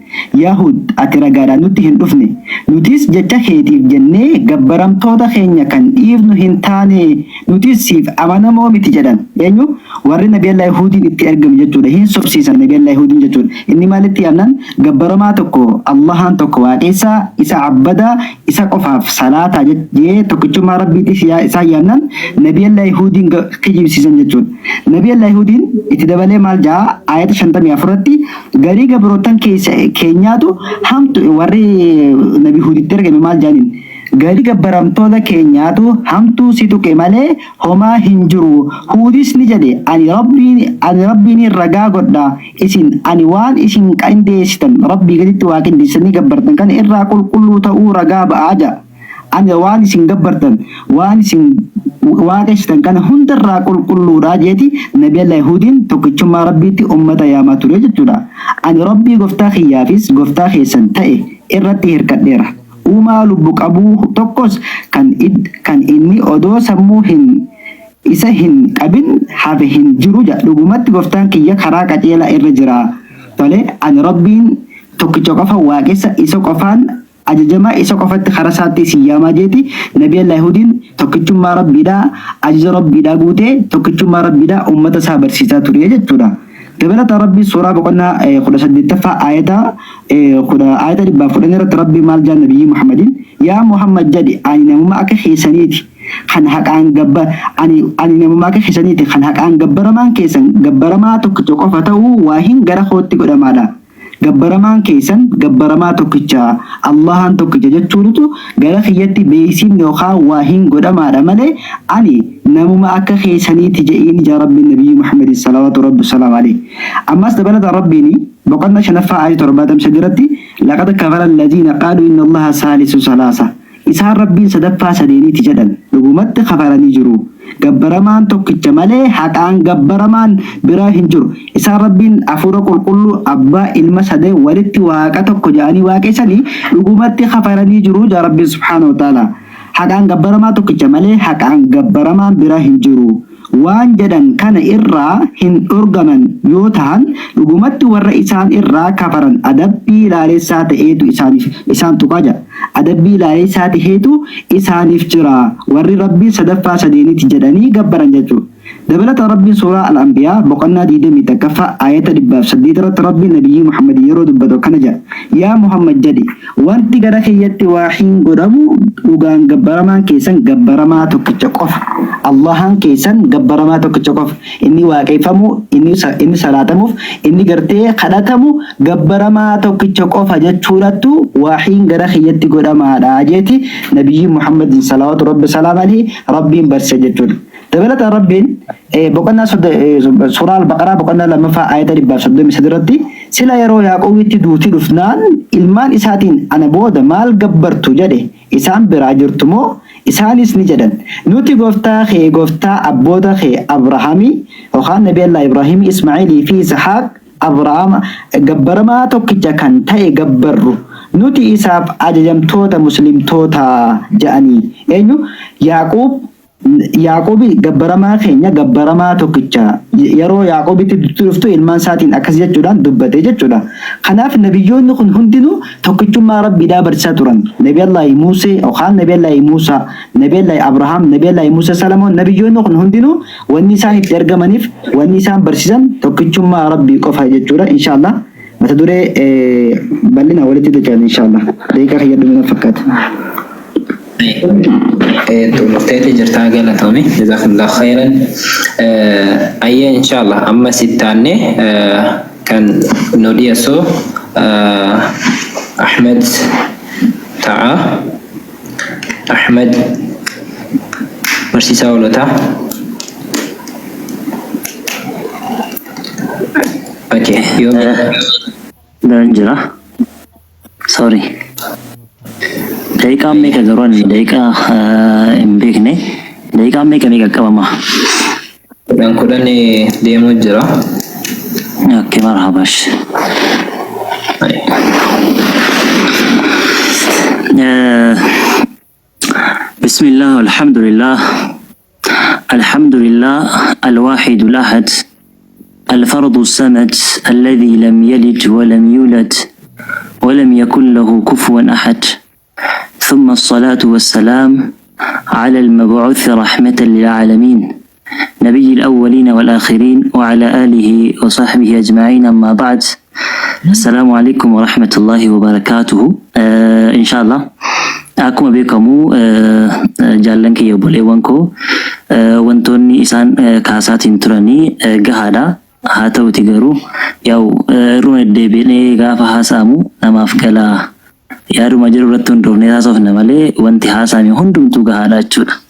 Yaa Huud ati ragaadhaan nutti hin dhufne. Nutis jecha keetiif jennee gabbaramtoota keenya kan dhiifnu hin taane nutis siif amanamoo miti jedhan. Eenyu? Warri Nabiyallah Huudiin itti ergame jechuudha. Hin sobsiisan Nabiyallah Huudiin jechuudha. Inni maalitti yaamnan gabbaramaa tokko Allahaan tokko waaqessaa isa abbadaa isa qofaaf salaataa jee tokkichummaa Rabbiitti isaan yaamnan Nabiyallah Huudiin kijibsiisan jechuudha. Nabiyallah Huudiin itti dabalee maal jaa ayata 54 irratti garii gabrootan keessa keenyaatu hamtu warri Nabi Huuditti ergame maal jaaniin garii gabbaramtoota keenyaatu hamtuu si tuqe malee homaa hin jiru. Huudis ni jedhe ani Rabbiin ani Rabbiin ragaa godha isin ani waan isin qindeessitan Rabbii gaditti waa qindeessitanii gabbartan kana irraa qulqulluu ta'uu ragaa ba'aa ja'a. Ani waan isin gabbartan waan isin waaqessitan kana hundarraa qulqulluudha jeeti Nabiyallah Huudiin tokkichummaa Rabbiitti ummata yaamaa ture jechuudha. Ani Rabbii goftaa kiyyaafis goftaa keessan ta'e irratti hirkadheera. Uumaa lubbu qabuu tokkos kan kan inni odoo sammuu hin isa hin qabin hafe hin jiru jedha. Dhugumatti goftaan kiyya karaa qajeelaa irra jira. Tole ani Rabbiin tokkicha qofa waaqessa isa qofaan ajajamaa isa qofatti karaa isaatti isin yaamaa jeeti Nabiyallah Huudiin tokkichummaa Rabbiidhaa ajaja Rabbiidhaa guutee tokkichummaa Rabbiidhaa ummata isaa barsiisaa ture jechuudha. Dabalataan Rabbiin suuraa boqonnaa 18ffaa aayata aayata 110 irratti Rabbiin maal jaa Nabiyyii Muhammadiin yaa Muhammad jedhi ani namuma akka keessaniiti kan haqaan gabba ani ani namuma akka keessaniiti kan haqaan gabbaramaan keessan gabbaramaa tokkicha qofa ta'uu waahin gara kootti godhamaadha. Gabbaramaan keessan gabbaramaa tokkicha Allahaan tokkicha jechuutu gara kiyyatti beeksifni yookaan waahin godhamaadha malee ani namuma akka keessaniiti je'iin jaa Rabbiin Nabiyyii Muhammadin salawaatu Rabbi salaam alayhi. Ammas dabalataan Rabbiin boqonnaa shanaffaa aayata 73 irratti laqad kafara allaziina qaaluu inna Allaha saalisu salaasa. Isaan Rabbiin sadaffaa sadeeniiti jedhan dhugumatti kafaranii jiru. Gabbaramaan tokkicha malee haqaan gabbaramaan biraa hin jiru. Isaan Rabbiin hafuura qulqulluu abbaa ilma sadeen walitti waaqa tokko jedhanii waaqessanii dhugumatti kafaranii jiru jaa Rabbiin subhaanahu wa ta'ala. Haqaan gabbaramaa tokkicha malee haqaan gabbaramaan biraa hin jiru. Waan jedhan kana irraa hin dhorgaman yoo tahan dhugumatti warra isaan irraa kafaran adabbii laalessaa ta'eetu isaaniif isaan tuqaa jedha. Adabbii laalessaa taheetu isaaniif jira. Warri Rabbiin sadaffaa sadeeniiti jedhanii gabbaran jechuudha. Dabalataan Rabbiin suuraa Al-Anbiyaa boqonnaa 21ffaa aayata 108 irratti Rabbiin Nabiyyii Muhammad yeroo dubbatu akkana jedha. Yaa Muhammad jedhi wanti gara kiyyatti waahiin godhamu dhugaan gabbaramaan keessan gabbaramaa tokkicha qofa. Allahaan keessan gabbaramaa tokkicha qofa. Inni waaqeffamu, inni inni salaatamuuf, inni gartee kadhatamu gabbaramaa tokkicha qofa jechuudhattu waahiin gara kiyyatti godhamaadha jeeti Nabiyyii Muhammadin salawaatu Rabbi salaam alaihi Rabbiin barsiise jechuudha. Dabalataan Rabbiin boqonnaa suuraa Al-Baqaraa boqonnaa lammaffaa aayata 133 irratti Sila yeroo Yaaquubitti duuti dhufnaan ilmaan isaatiin ana booda maal gabbartu jedhe isaan biraa jirtu moo? Isaanis ni jedhan, Nuti Gooftaa kee Gooftaa abboota kee Abrahaamii, yookaan Nabii Allah Ibraahimii, Ismaa'ilii fi Ishaaq, Abrahaam, gabbaramaa tokkicha kan ta'e gabbarru. Nuti isaaf ajajamtoota, Muslimtoota, jedhanii. Eenyu? Yaaquub Yaaqoobi gabbaramaa keenya gabbaramaa tokkicha. Yeroo Yaaqoobitti dutti dhuftu ilmaan isaatiin akkas jechuudhaan dubbate jechuudha. Kanaaf nabiyyoonni kun hundinuu tokkichummaa Rabbiidhaa barsiisaa turan. Nabi Allaahi Muusee yookaan Nabi Allaahi Muusaa, Nabi Allaahi Abrahaam, Nabi Allaahi Muusaa Salamoon nabiyyoonni kun hundinuu wanni isaan itti ergamaniif wanni isaan barsiisan tokkichummaa Rabbii qofa jechuudha. Inshaallah mata duree bal'inaan walitti dacha'an inshaallah. Daqiiqaa kiyya dhumina fakkaata. Xumurteeti jirtaa galatoomi. Jazakallah khairan. Ayyee inshallah amma sittaanne kan nu dhiyeessu Ahmed ta'a. Ahmed barsiisaa oolotaa. Okay, yoo Biran jira. Sorry. Daqiiqaan meeqa garuu ani daqiiqaa hin beekne. Daqiiqaan meeqa meeqa qabama? 10 10 deemuu jira. Okay, marhabash. Bismillah, alhamdulillah. Alhamdulillah, al-wahid al-ahad, al-fardu samad, alladhi lam yalid wa lam yulad, wa lam yakun lahu kufuwan ahad. ثم الصلاة والسلام على المبعوث رحمة للعالمين نبي الأولين والآخرين وعلى آله وصحبه أجمعين أما بعد السلام عليكم ورحمة الله وبركاته إن شاء الله Akkuma beekamu jaallan kiyya obboleewwan koo wantoonni isaan kaasaatiin turanii gahaadha. Haa ta'uti garuu yaa'u irruma deddeebiinee gaafa haasa'amu namaaf galaa yaaduma jedhu irratti hundoofnee haasofna malee wanti haasa'ame hundumtuu gahaadha jechuudha.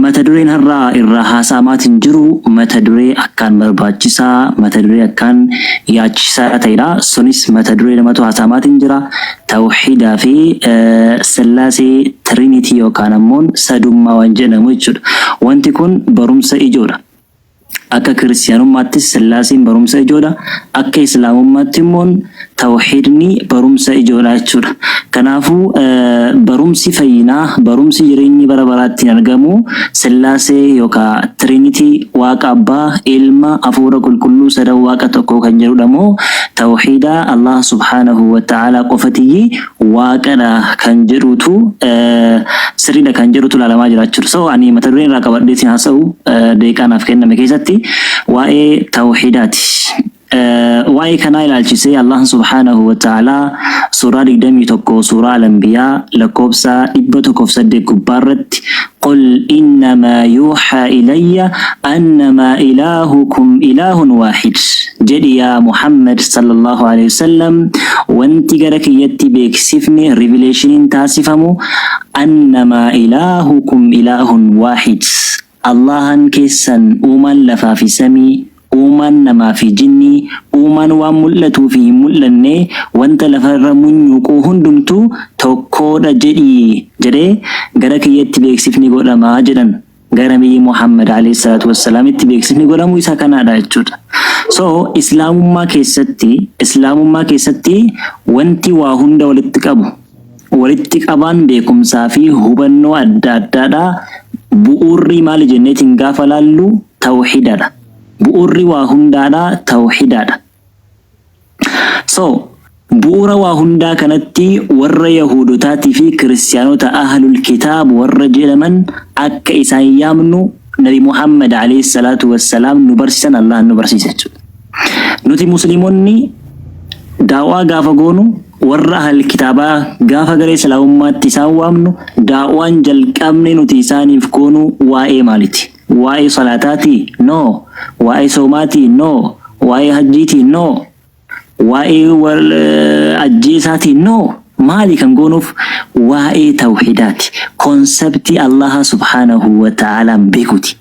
Mata dureen har'aa irraa haasa'amaatiin jiru mata duree akkaan barbaachisaa, mata duree akkaan yaachisaa ta'edha. Sunis mata duree lamatu haasa'amaatiin jira. Tawhiidaa fi Sillaasee Trinity yookaan ammoo sadummaa waan jedhamu jechuudha. Wanti kun barumsa ijoodha. Akka Kiristiyaanummaattis Sillaaseen barumsa ijoodha. Akka Islaamummaatti immoo Tawhiidni barumsa ijoodha jechuudha. Kanaafuu barumsi fayyinaa, barumsi jireenyi bara baraa ittiin argamu Sillaasee yookaa Trinity Waaqa Abbaa, Ilma, Afuura Qulqulluu sadan Waaqa tokkoo kan jedhudha moo Tawhiida Allah subhaanahu wa ta'aalaa qofatiyyi Waaqadha kan jedhuutu sirriidha kan jedhutu ilaalamaa jira jechuudha. So ani mata dureen irraa qabadheetiin haasa'u daqiiqaa naaf kenname keessatti waa'ee Tawhiidaati. Waa'ee kanaa ilaalchisee Allahn subhaanahu wa ta'aalaa suuraa 21 suuraa Al-Anbiyaa lakkoofsa 108 gubbaa irratti Qul innamaa yuuhaa ilayya annamaa ilaahukum ilaahun waahid jedhi yaa Muhammad sallallahu alaihi wasallam wanti gara kiyyatti beeksifni revelationiin taasifamu annamaa ilaahukum ilaahun waahid Allahan keessan uumaan lafaa fi samii, uumaan namaa fi jinnii, uumaan waan mul'atuu fi hin mul'annee, wanta lafa irra munyuuquu hundumtuu tokkoodha jedhi jedhee gara kiyyatti beeksifni godhama jedhan. Gara Nabiyyi Muhammad alayhi salaatu wassalaamitti beeksifni godhamu isa kanaadha jechuudha. So Islaamummaa keessatti Islaamummaa keessatti wanti waa hunda walitti qabu Walitti qabaan beekumsaa fi hubannoo adda addaadha. Bu'uurri maali jenneetiin gaafa laallu tawhiidadha. Bu'uurri waa hundaadha tawhiidadha. So bu'uura waa hundaa kanatti warra Yahuudotaatii fi Kiristiyaanota Ahlul Kitaab warra jedhaman akka isaan yaamnu Nabi Muhammad alayhi salaatu wassalaam nu barsiisan Allahan nu barsiise jechuudha. Nuti Musliimonni daaw'aa gaafa goonu warra ahl kitaabaa gaafa gara Islaamummaatti isaan waamnu daaw'aan jalqabne nuti isaaniif goonu waa'ee maaliti? Waa'ee salaataatii? No. Waa'ee soomaatii? No. Waa'ee hajjiitii? No. Waa'ee wal ajjeesaatii? No. Maali kan goonuuf? Waa'ee tawhiidaati. Konseptii Allaha subhaanahu wa ta'aalaan beekuti.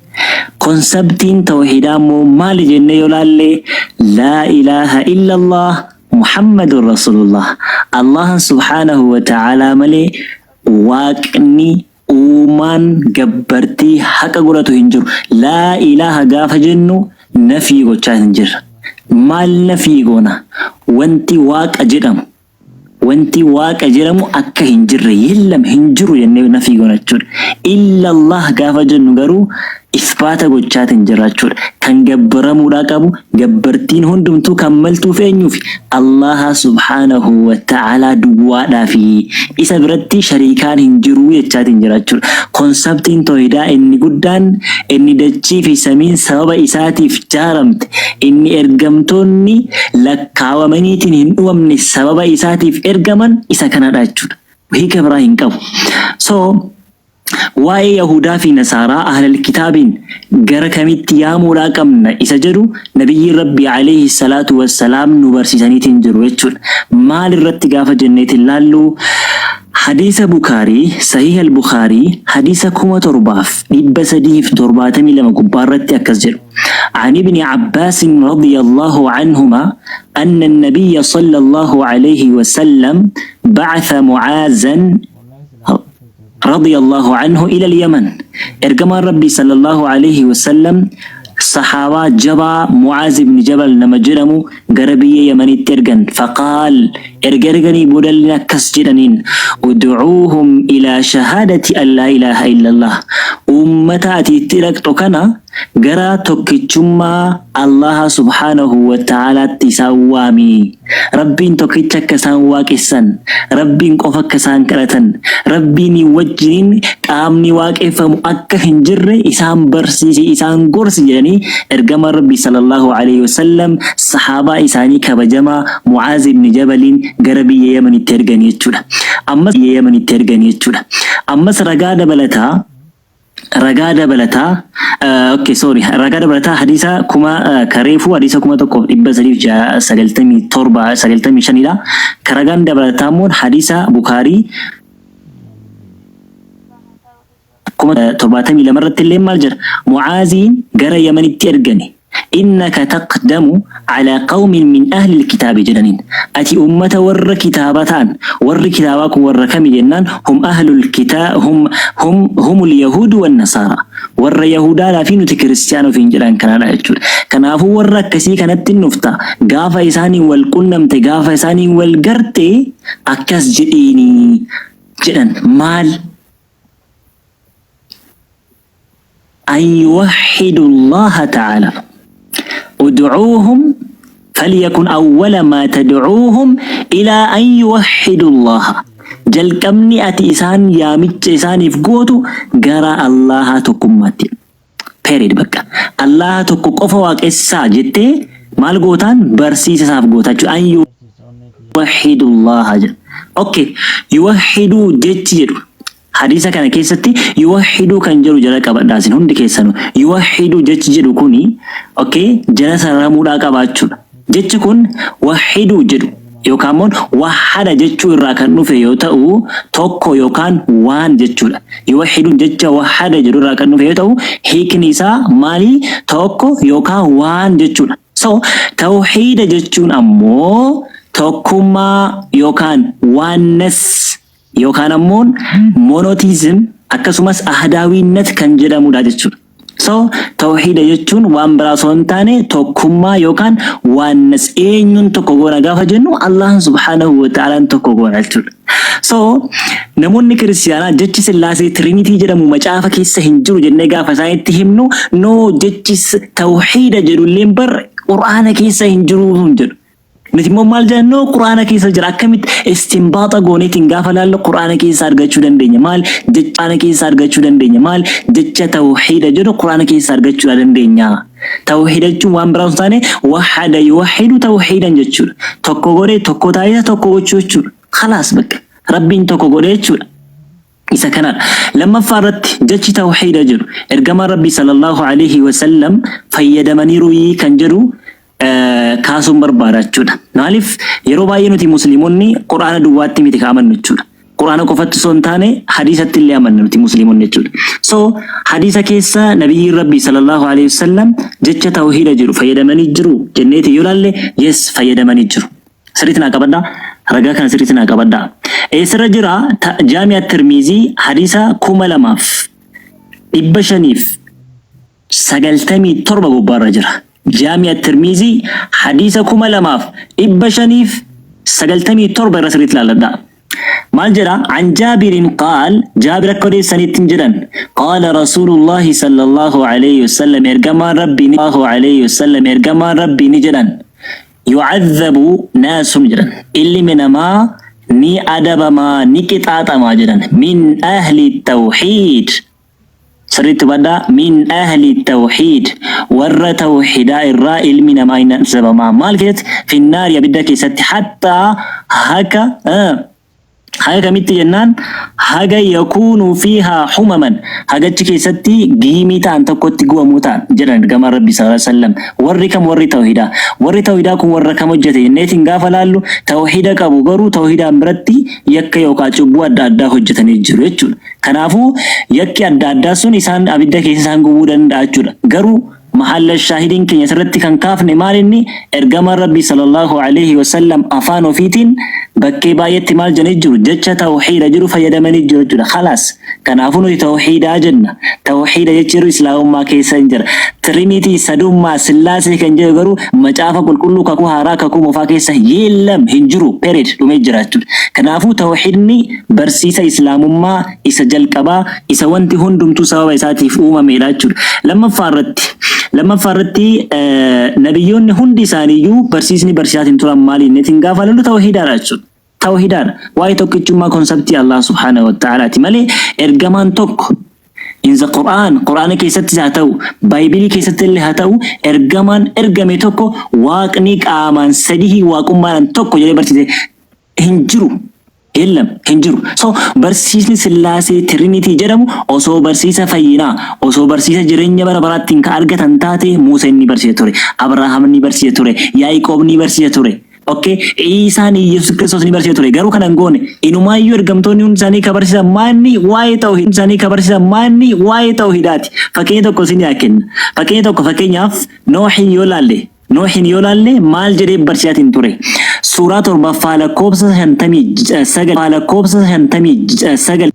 Konseptiin tawhiidaa immoo maali jennee yoo laalle laa ilaaha illallah Muhammadun Rasulullah. Allahan subhaanahu wa ta'aalaa malee waaqni uumaan gabbartii haqa godhatu hin jiru. Laa ilaaha gaafa jennu nafii gochaa hin jirra. Maal nafii goona? Wanti waaqa jedhamu Wanti Waaqa jedhamu akka hin jirre, yellam, hin jiru jennee nafii goona jechuudha. Illallah gaafa jennu garuu isbaata gochaatiin jirra jechuudha. Kan gabbaramuudhaa qabu, gabbartiin hundumtuu kan maltuuf eenyuufi? Allaha subhaanahu wa ta'aalaa duwwaadhaafi. Isa biratti shariikaan hin jiru jechaatiin jira jechuudha. Konsaptiin toohidaa inni guddaan, inni dachii fi samiin sababa isaatiif jaaramte, inni ergamtoonni lakkaawamaniitiin hin dhumamne sababa isaatiif ergaman isa kanadha jechuudha. Hiika biraa hin qabu. So, waa'ee Yahudaa fi Nasaaraa ahlal kitaabiin gara kamitti yaamuudhaa qabna isa jedhu nabiyyiin Rabbii alayhi salaatu wassalaam nu barsiisaniitiin jiru jechuudha. Maal irratti gaafa jenneetiin laallu hadiisa Bukaarii, Sahiih al-Bukhaarii, hadiisa 7372 gubbaa irratti akkas jedhu. عن ابن عباس رضي الله عنهما أن النبي صلى الله عليه وسلم بعث معاذا رضي الله عنه إلى اليمن. Ergamaan Rabbii sallallahu alaihi wasallam sahaabaa jabaa Mu'aaz ibn Jabal nama jedhamu gara biyya Yamanitti ergan. Faqaal, erga erganii boodallee akkas jedhaniin: Ud'uuhum ilaa shahaadati an laa ilaaha illallah. Uummata ati itti dhaqxu kana gara tokkichummaa Allaaha subhaanahu wa ta'aalaatti isaan waami. Rabbiin tokkicha akka isaan waaqessan, Rabbiin qofa akka isaan kadhatan, Rabbiin wajjiniin qaamni waaqeffamu akka hin jirre isaan barsiisi, isaan gorsi jedhanii ergamaan Rabbii sallallahu alaihi wasallam sahaabaa isaanii kabajamaa Mu'aaz ibn Jabaliin gara biyya Yamanitti erganii jechuudha. Ammas biyya Yamanitti erganii jechuudha. Ammas ragaa dabalataa Ragaa dabalataa okay sorry, ragaa dabalataa hadiisa kuma kareefuu hadiisa 1397 95dha. Ka ragaan dabalataa immoo hadiisa Bukaarii 1072 irratti illee maal jedha? Mu'aaziin gara Yamanitti ergame. Innaka taqdamu calaa qawmin min ahlil kitaabi jedhaniin. Ati ummata warra kitaabaa ta'an, warri kitaabaa kun warra kami jennaan, hum ahlul kitaa hum hum humul yahuudu wan nasaaraa. Warra yahuudaadhaa fi nuti kiristiyaana ofiin jedhan kanaadha jechuudha. Kanaafuu warra akkasii kanatti hin dhufta. Gaafa isaaniin wal qunnamte, gaafa isaaniin wal garte akkas jedhiini jedhan. Maal? An yuwahhidu Allaaha ta'aalaa. Ud'uuhum falyakun awwala maa tad'uuhum ilaa an yuwahhidu Allaaha. Jalqabni ati isaan yaamicha isaaniif gootu gara Allaahaa tokkummaatti. Period bakka. Allaaha tokko qofa waaqessaa jettee maal gootaan barsiisa isaaf goota jechuudha. An yuwahhidu Allaaha jedha. Okay. Yuwahhiduu jechi jedhu Hadiisa kana keessatti yuwahhiduu kan jedhu jala qabadhaa isin hundi keessanuu. Yuwahhiduu jechi jedhu kuni okay jala sararamuudhaa qabaachuudha. Jechi kun wahhiduu jedhu yookaan immoo wahhada jechuu irraa kan dhufe yoo ta'u tokko yookaan waan jechuudha. Yuwahhiduun jecha wahhada jedhu irraa kan dhufe yoo ta'u hiikni isaa maali? Tokko yookaan waan jechuudha. So tawhiida jechuun ammoo tokkummaa yookaan oneness yookaan ammoo monotheism akkasumas ahdaawiinnat kan jedhamudha jechuudha. So tawhiida jechuun waan biraa osoo hin taane tokkummaa yookaan oneness eenyuun tokko goona gaafa jennu Allahan subhaanahu wa ta'aalaan tokko goona jechuudha. So namoonni kiristiyaanaa jechi sillaasee Trinity jedhamu macaafa keessa hin jiru jennee gaafa isaanitti himnu no jechi tawhiida jedhulleen bar qur'aana keessa hin jiru hin jedhu. Nuti immoo maal jenna? No, Qur'aana keessa jira. Akkamitti istinbaaxa gooneetiin gaafa laallu Qur'aana keessa argachuu dandeenya. Maal jecha Qur'aana keessa argachuu dandeenya. Maal jecha tawhiida jedhu Qur'aana keessa argachuu dandeenya. Tawhiida jechuun waan biraa osoo hin taane wahada yuwahhidu tawhiidan jechuudha. Tokko godhee tokko taasisa tokko gochuu jechuudha. Khalaas bakka. Rabbiin tokko godhee jechuudha. Isa kanadha. Lammaffaa irratti jechi tawhiida jedhu ergamaan Rabbii sallallahu alaihi wasallam fayyadamaniiru kan jedhu kaasuun barbaada jechuudha. Maaliif yeroo baay'ee nuti musliimonni Qur'aana duwwaatti miti ka amannu jechuudha. Quraana qofatti osoo hin taane hadiisatti illee amanna nuti Musliimonni jechuudha. So hadiisa keessa Nabiyyiin Rabbii sallallahu alaihi wasallam jecha tawhiida jedhu fayyadamanii jiru jenneeti yoo ilaalle, yes, fayyadamanii jiru. Sirriitti naa qabadhaa. Ragaa kana sirriitti naa qabadhaa. Eessarra jira? Jaami'a Tirmiizii hadiisa 2597 gubbaarra jira. Jaami'a Tirmiizii hadiisa 2597 irra sirriitti ilaalladhaa. Maal jedha? عن جابر قال, Jaabir akka odeessanitti jedhan, قال رسول الله صلى الله عليه وسلم, ergamaan Rabbii الله عليه وسلم, ergamaan Rabbii ni jedhan, يعذب ناس jedhan, ilmi namaa ni adabamaa, ni qixaaxamaa jedhan, من أهل التوحيد, sirriitti hubadhaa, من أهل التوحيد, warra tawxiidaa irraa ilmi namaa hin adabamaa. Maal keessatti? في النار, abidda keessatti, حتى, haga kamitti jennaan, haga يكونوا فيها حمما, hagachi keessatti giimii ta'an tokkotti gubamuu ta'an jedhan ergamaan Rabbii صلى الله عليه وسلم. Warri kam? Warri tawhidaa. Warri tawhidaa kun warra kam hojjete jenneetiin gaafa laallu, tawhida qabu, garuu tawhidaan biratti yakka yookaan cubbuu adda addaa hojjetanii jiru jechuudha. Kanaafuu yakki adda addaa sun isaan abidda keessa isaan gubuu danda'a jechuudha. Garuu mahalla shaahidiin keenya asirratti kan kaafne maal inni? Ergamaan Rabbii صلى الله عليه وسلم afaan ofiitiin bakkee baay'eetti maal jedhanii jiru? Jecha tawhiida jiru fayyadamanii jiru jechuudha. خلاص, kanaafuu nuti tawhiidaa jenna. Tawhiida jechi jiru Islaamummaa keessa hin jira. Trinity, sadummaa, Sillaasee kan jedhu garuu Macaafa Qulqulluu Kakuu Haaraa, Kakuu Moofaa keessa የለም, hin jiru, period, dhumee jira jechuudha. Kanaafuu tawhiidni barsiisa Islaamummaa isa jalqabaa, isa wanti hundumtuu sababa isaatiif uumamedha jechuudha. Lammaffaa irratti nabiyyoonni hundi isaaniiyyuu barsiisni barsiisaatiin turan maali? Inni gaafa lollu tawhiidaadha jechuudha. Tawhiidaadha. Waa'ee tokkichummaa conceptii Allah سبحانه وتعالى ti malee ergamaan tokko in the Quran, Quraana keessattis haa ta'u, Baayibilii keessatti illee haa ta'u, ergamaan ergame tokko Waaqni qaamaan sadii, waaqummaadhaan tokko jedhee barsiise hin jiru. የለም, hin jiru. So barsiisni Sillaasee, Trinity jedhamu osoo barsiisa fayyinaa, osoo barsiisa jireenya bara baraattiin ka argatan taate, Museen ni barsiisa ture, Abrahaam ni barsiisa ture, Yaaqoob ni barsiisa ture. Okay, Iisaan Yesuus Kiristoos ni barsiisa ture. Garuu kana hin goone. Inumaayyuu ergamtoonni hundi isaanii ka barsiisan maanni? Waa'ee tawhiid isaanii ka barsiisan maanni? Waa'ee tawhiidaati. Fakkeenya tokko isin haa kenna. Fakkeenya tokko, fakkeenyaaf Noohin yoo laalle maal jedhee barsiisaatiin ture? Suuraa 7ffaa lakkoofsa 59, lakkoofsa 59,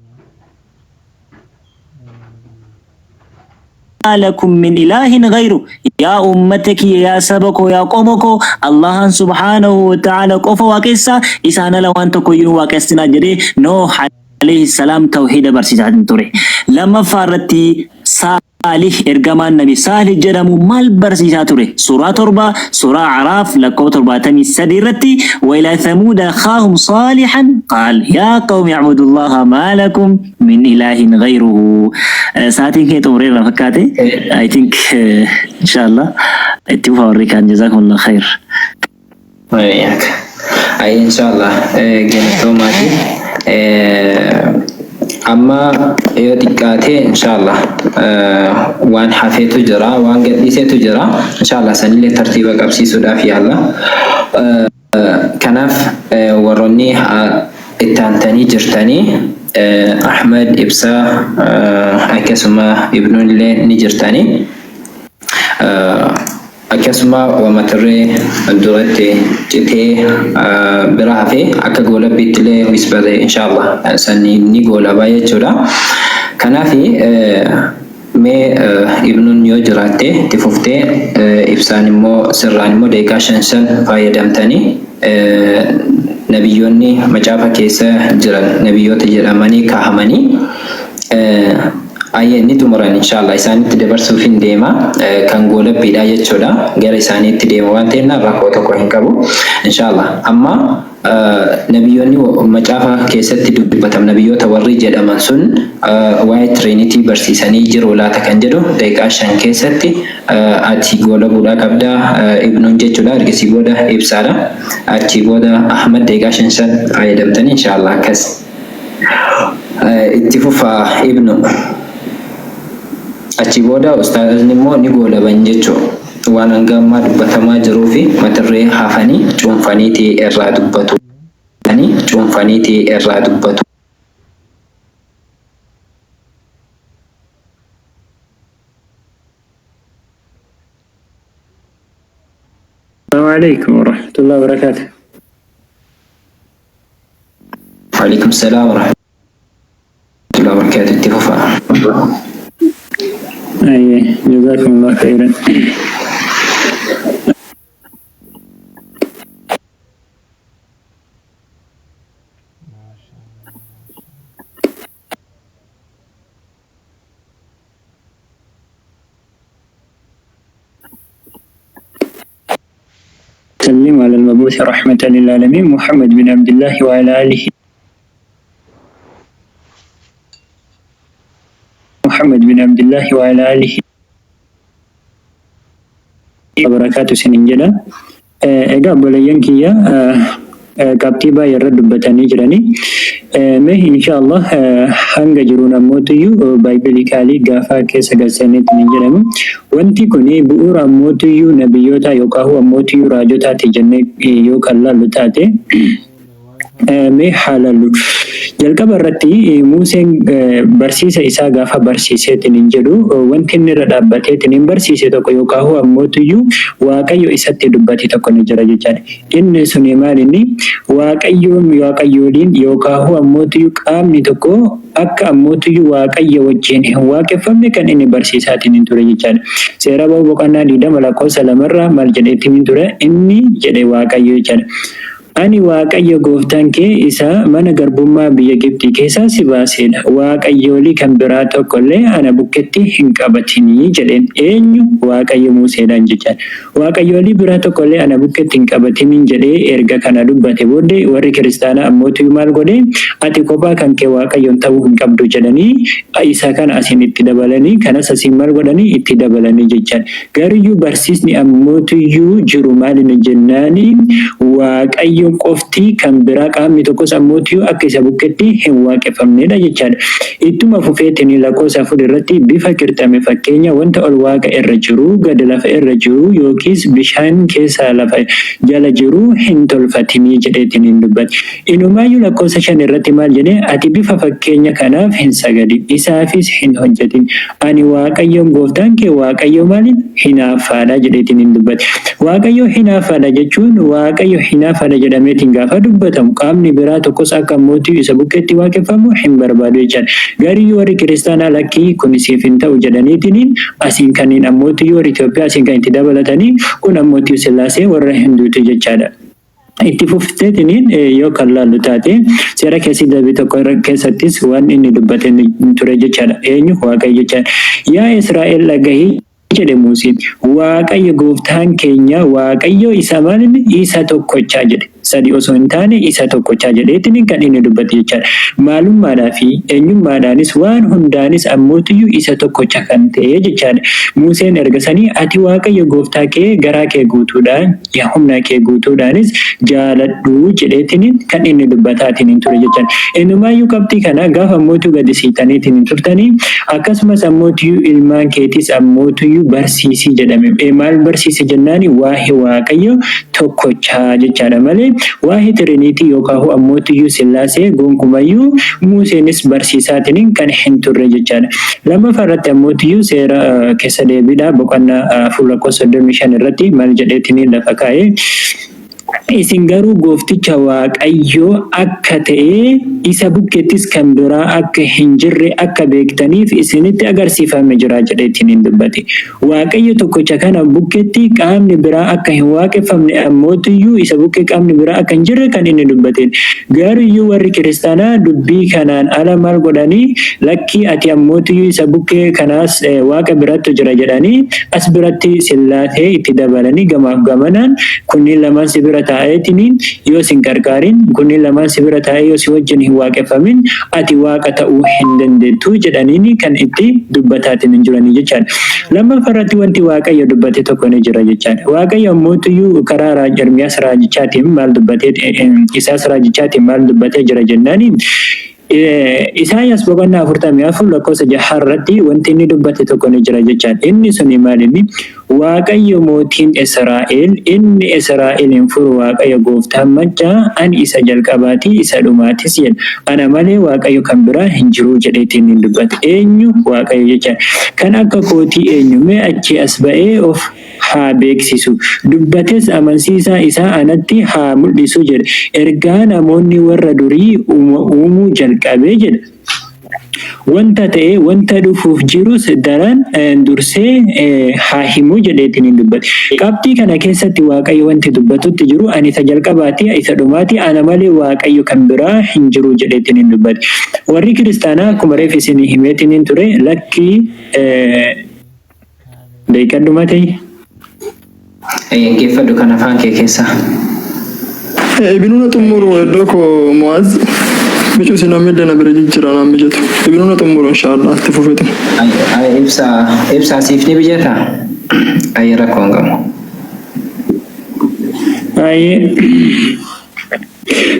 لكم من إله غيره, yaa ummata kiyya, yaa saba koo, yaa qomo koo, Allahan سبحانه وتعالى qofa waaqessaa, isaan ala waan tokko iyyuu hin waaqessinaa jedhee Nooh عليه السلام tawhiida barsiisaatiin ture. Lammaffaa irratti Saalih, ergamaan Nabi Saalih jedhamu maal barsiisaa ture? Suuraa 7, suuraa Araaf, lakkoofsa 73 irratti, وإلى ثمود أخاهم صالحا قال يا قوم اعبدوا الله ما لكم من إله غيره. Sa'aatiin kee xumureerra fakkaate. I think inshallah itti fufaa warri kaan. جزاكم الله خير. Ay, inshallah, galatoomaati. Amma yoo xiqqaate inshallah waan hafeetu jira, waan gadhiiseetu jira. Inshallah sanillee tartiiba qabsiisuudhaaf yaalla. Kanaaf warroonni itti aantanii jirtanii, Ahmad Ibsaa, akkasuma Ibnuun illee ni jirtanii. Akkasuma wamatirree duratti citee bira hafee akka goolabbiitti illee wisbate, inshallah sanni ni goolabaa jechuudha. Kanaaf mee Ibnuun yoo jiraatte itti fuftee, Ibsaan immoo sirraan immoo daqiiqaa shan shan fayyadamtanii, nabiyyoonni macaafa keessa jiran nabiyyoota jedhamanii kaa'amanii ayyee ni xumuran, inshallah isaanitti dabarsuuf hin deema, kan goolabbiidha jechuudha, gara isaaniitti deema waan ta'eef rakkoo tokko hin qabu inshallah. Amma nabiyyoonni macaafa keessatti dubbatam, nabiyyoota warri jedhaman sun waa'ee Trinity barsiisanii jiru laata kan jedhu daqiiqaa 5 keessatti ati goolabuudhaa qabda, Ibnuun jechuudha. Ergasii booda Ibsaadha, achii booda Ahmad, daqiiqaa shan shan fayyadamtanii inshallah akkas itti fufaa. Ibnu, achi booda ustaazni immoo ni goolaban jechuudha. Waan hanga ammaa dubbatamaa jiruu fi matarree hafanii cuunfaniitii irraa dubbatu. Cuunfaniitii irraa dubbatu. Assalamu alaikum warahmatullahi wabarakatuh. Waalaikum salaam warahmatullahi wabarakatuh. Itti fufaa. Ayyee, jazakumullah khairan. سلم على المبعوث رحمة للعالمين محمد بن عبد الله وعلى آله محمد بن عبد الله وعلى آله وبركاته سنين جدا. Egaa obboleeyyan kiyya, qabxii baay'ee irra dubbatanii jiranii. Mee insha Allah hanga jiruun ammootiyyuu biblically gaafa keessa galchaniitti hin jedhamu. Wanti kun bu'uura ammootiyyuu nabiyyoota yookaan ammootiyyuu raajotaati jennee yoo kan laallu taate, mee haa laallu. Jalqaba irratti Museen barsiisa isaa gaafa barsiiseetiin hin jedhu, wanti inni irra dhaabbateetiin hin barsiise tokko yookaan ammootiyyuu Waaqayyo isatti dubbate tokko ni jira jechaadha. Inni suni maal? Inni Waaqayyoon, waaqayyooliin yookaan ammootiyyuu qaamni tokko akka ammootiyyuu Waaqayyo wajjin hin waaqeffamne kan inni barsiisaatiin hin ture jechaadha. Seera Ba'uu boqonnaa 20 lakkoofsa 2rraa maal jedheetiin hin ture? Inni jedhe Waaqayyo jechaadha. "Ani Waaqayyo gooftaan kee isa mana garbummaa biyya Gibxii keessaa si baasedha. Waaqayyoolii kan biraa tokko illee ana bukketti hin qabatinii" jedheen. Eenyu? Waaqayyo Museedhaan jechaadha. "Waaqayyoolii biraa tokko illee ana bukketti hin qabatiniin" jedhee erga kana dubbate booddee, warri kiristaanaa ammootu maal godhee? "Ati kophaa kan kee Waaqayyoon ta'uu hin qabdu" jedhanii isa kana asiin itti dabalanii, kanas asiin maal godhanii? Itti dabalanii jechaadha. Gariyyuu barsiisni ammootiyyuu jiru maalini jennaani, Waaqayyo qofti, kan biraa qaamni tokkos ammootiyyuu akka isa bukketti hin waaqeffamnedha jechaadha. Ittuma fufeetiin lakkoofsa 4 irratti, "Bifa qirxame, fakkeenya wanta ol waaqa irra jiru, gad lafa irra jiru, yookiis bishaan keessa lafa jala jiru hin tolfatinii" jedheetiin hin dubbate. Inumaayyuu lakkoofsa 5 irratti maal jedhee? "Ati bifa fakkeenya kanaaf hin sagadin, isaafis hin hojjetin. Ani Waaqayyoon gooftaan kee Waaqayyo maaliin? Hinaaffaadha" jedheetiin hin dubbate. Waaqayyo hinaaffaadha jechuun, Waaqayyo hinaaffaadha jedhameetiin gaafa dubbatamu, qaamni biraa tokkos akka mootii isa bukkeetti waaqeffamu hin barbaadu jechaadha. Garii warri kiristaanaa "Lakkii, kun siif hin ta'u" jedhaniitiin asiin kanneen ammootii warri Itoophiyaa asiin kan itti dabalatanii kun ammootii Sillaasee warra Hinduuti jechaadha. Itti fufteetiniin yoo kan laallu taate, seera keessi darbii tokko keessattis waan inni dubbate ture jechaadha. Eenyu? Waaqayyo jechaadha. "Yaa Israa'el, dhagahi" jedhe Museen. "Waaqayyo gooftaan keenya Waaqayyo isa maal? Isa tokkochaa" jedhe. Sadi osoo hin taane isa tokkochaa jedheetiin kan inni dubbate jechaadha. Maalummaadhaa fi eenyummaadhaanis, waan hundaanis ammootiyyuu isa tokkocha kan ta'e jechaadha. Museen erga sanii, "Ati Waaqayyo gooftaa kee garaa kee guutuudhaan, humna kee guutuudhaanis jaaladhu" jedheetiin kan inni dubbataatiin ture jechaadha. Inumaayyuu qabxii kana gaafa ammootuu gadi siitaniitiin turtanii, "Akkasumas ammootiyyuu ilmaan keetis ammootiyyuu barsiisii" jedhame. Maal barsiise jennaani, waa'ee Waaqayyo tokkochaa jechaadha malee waa'ee Trinity yookaan ammootiyyuu Sillaasee gonkumayyuu Museenis barsiisaatiin kan hin turre jechaadha. Lammaffaa irratti ammootiyyuu seera keessa deebiidha boqonnaa 4 lakkoofsa 35 irratti maal jedheetiin lafa kaa'ee? "Isin garuu goofticha Waaqayyoo akka ta'e, isa bukkeettis kan biraa akka hin jirre akka beektaniif isinitti agarsiifame jira" jedheetiin hin dubbate. Waaqayyo tokkicha kana bukkeetti qaamni biraa akka hin waaqeffamne, ammootiyyuu isa bukkee qaamni biraa akka hin jirre kan inni dubbate. Garuyyuu warri kiristaanaa dubbii kanaan ala maal godhanii? "Lakkii, ati ammootiyyuu isa bukkee kanaas waaqa birattu jira" jedhanii as biratti Sillaasee itti dabalanii, gamaaf gamanaan kunniin lamaan si bira taa'eetiin yoo sin qarqaarin, kunniin lamaan si bira taa'ee yoo si wajjin hin waaqeffamin, ati waaqa ta'uu hin dandeettu jedhaniini kan itti dubbataatiin hin jiranii jechaadha. Lammaffaa irratti wanti Waaqayyo dubbate tokko ni jira jechaadha. Waaqayyo ammootiyyuu karaa Ermiyaas raajichaatiin maal dubbatee, Isaas raajichaatiin maal dubbatee jira jennaani, Isaayyaas boqonnaa 44 lakkoofsa 6 irratti wanti inni dubbate tokko ni jira jechaan. Inni suni maal inni? Waaqayyo mootiin Israa'el, inni Israa'elin furu Waaqayyo gooftaan maccaa, ani isa jalqabaati, isa dhumaatis jedha. Ana malee Waaqayyo kan biraa hin jiru jedheetiin inni dubbate. Eenyu? Waaqayyo jechaan. Kan akka kootii eenyu? Mee achii as ba'ee of haa beeksisu. Dubbates amansiisaa isaa anatti haa mul'isu jedhe. Ergaa namoonni warra durii uumuu jalqabee jedha. Wanta ta'e, wanta dhufuuf jirus daran dursee haa himu jedheetiin hin dubbate. Qabxii kana keessatti Waaqayyo wanti dubbatutti jiru ani isa jalqabaati, isa dhumaati, ana malee Waaqayyo kan biraa hin jiru jedheetiin hin dubbate. Warri kiristaanaa akkuma reef isin himeetiin hin ture lakkii Beekadhu matee. Geeffadhu kan afaan kee keessaa. Ibinuuna xumuru iddoo koo Mu'aaz bicuu si namni illee na bira jijjiira naan mijatu. Ibinuuna xumuru inshaallah itti fufetu. Ibsaa ibsaa siif ni mijata? Ayyi rakkoo hin qabu. Baay'ee.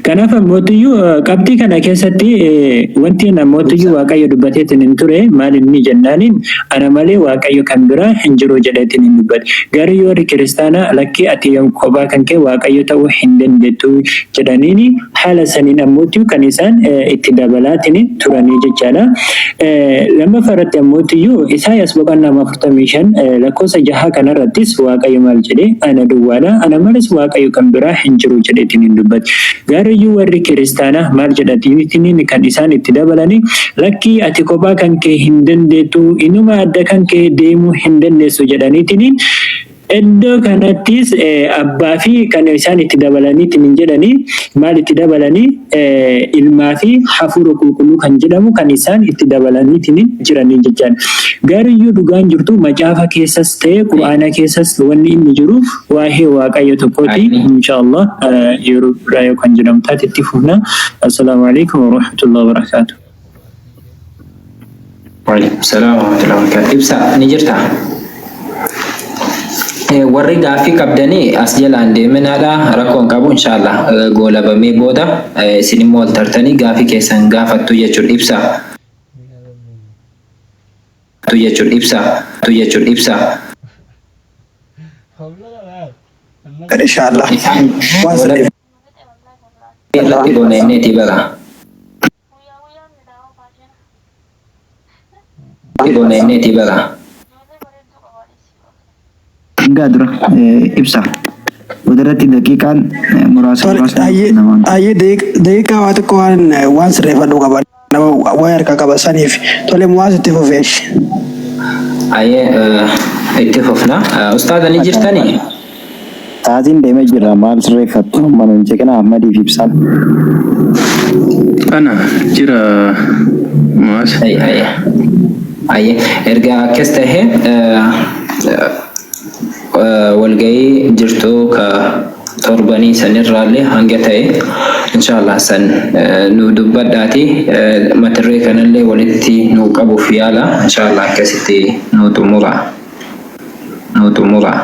Kanaaf ammootiyyuu qabxii kana keessatti wanti namoottiyyuu Waaqayyo dubbateetiin hin ture maal inni jennaaniin ana malee Waaqayyo kan biraa hin jiru jedheetiin hin dubbate. Garuu yoo warri kiristaanaa lakkii ati kophaa kan kee Waaqayyo ta'uu hin dandeettu jedhaniini haala saniin ammootiyyuu kan isaan itti dabalaatiin turanii jechaadha. Lammaffaa irratti ammootiyyuu Isaayyaas boqonnaa 45 lakkoofsa 6 kanarrattis Waaqayyo maal jedhee ana duwwaadha ana malees Waaqayyo kan biraa hin jiru jedheetiin hin dubbate. Garuyyuu warri kiristaanaa maal jedhaniitiin kan isaan itti dabalanii lakkii ati kophaa kan kee hin dandeettu inuma adda kan kee deemuu hin dandeessu jedhaniitiin iddoo kanattis abbaa fi kan isaan itti dabalaniitiin hin jedhanii maal itti dabalanii ilmaa fi hafuura qulqulluu kan jedhamu kan isaan itti dabalaniitiin jiranii jechaadha. Garuyyuu dhugaan jirtu macaafa keessas ta'e qur'aana keessas wanni inni jiru waa'ee Waaqayyo tokkooti. Inshaallah yeroo biraa yoo kan jedhamu taate itti fufna. Assalaamu alaikum warahmatullahi wabarakatuh. Waalaikum salaam warahmatullahi wabarakatuh. Ibsa ni jirta? Warri gaaffii qabdanii as jalaan deeminaadha rakkoo hin qabu inshaallah goolabamee booda isin immoo ol tartanii gaaffii keessan gaafattu jechuudha. Ibsa jechuudha. Ibsa jechuudha. Ibsa. Inshallah. Isaan Waan goolabbii sirreeffadha. irratti goona inneeti bara. Goona inneeti bara. Hangaa dura ibsa. Boodarratti daqiiqaan muraasa Tole, muraasa ayyee namaan. ayyee daqiiqaa waa xiqqoo waan waan sirreeffadhu qaba. Nama waa'ee harkaa qaba saniif. Tole muwaas itti fufeesh. Ayyee itti fufna. Ustaaza ni jirtanii? Sa'aatiin deemee jira maal sirreeffattu amma nun jeqina Ahmadii fi Ibsaan. Ana jira Mu'aaz. Ayyee. Ayyee. Erga akkas ta'e walgahii jirtu ka torbanii sanirraallee hanga ta'e inshaallah san nu dubbadhaati matirree kanallee walitti nu qabuuf yaala inshaallah akkasitti nu xumura nu xumura.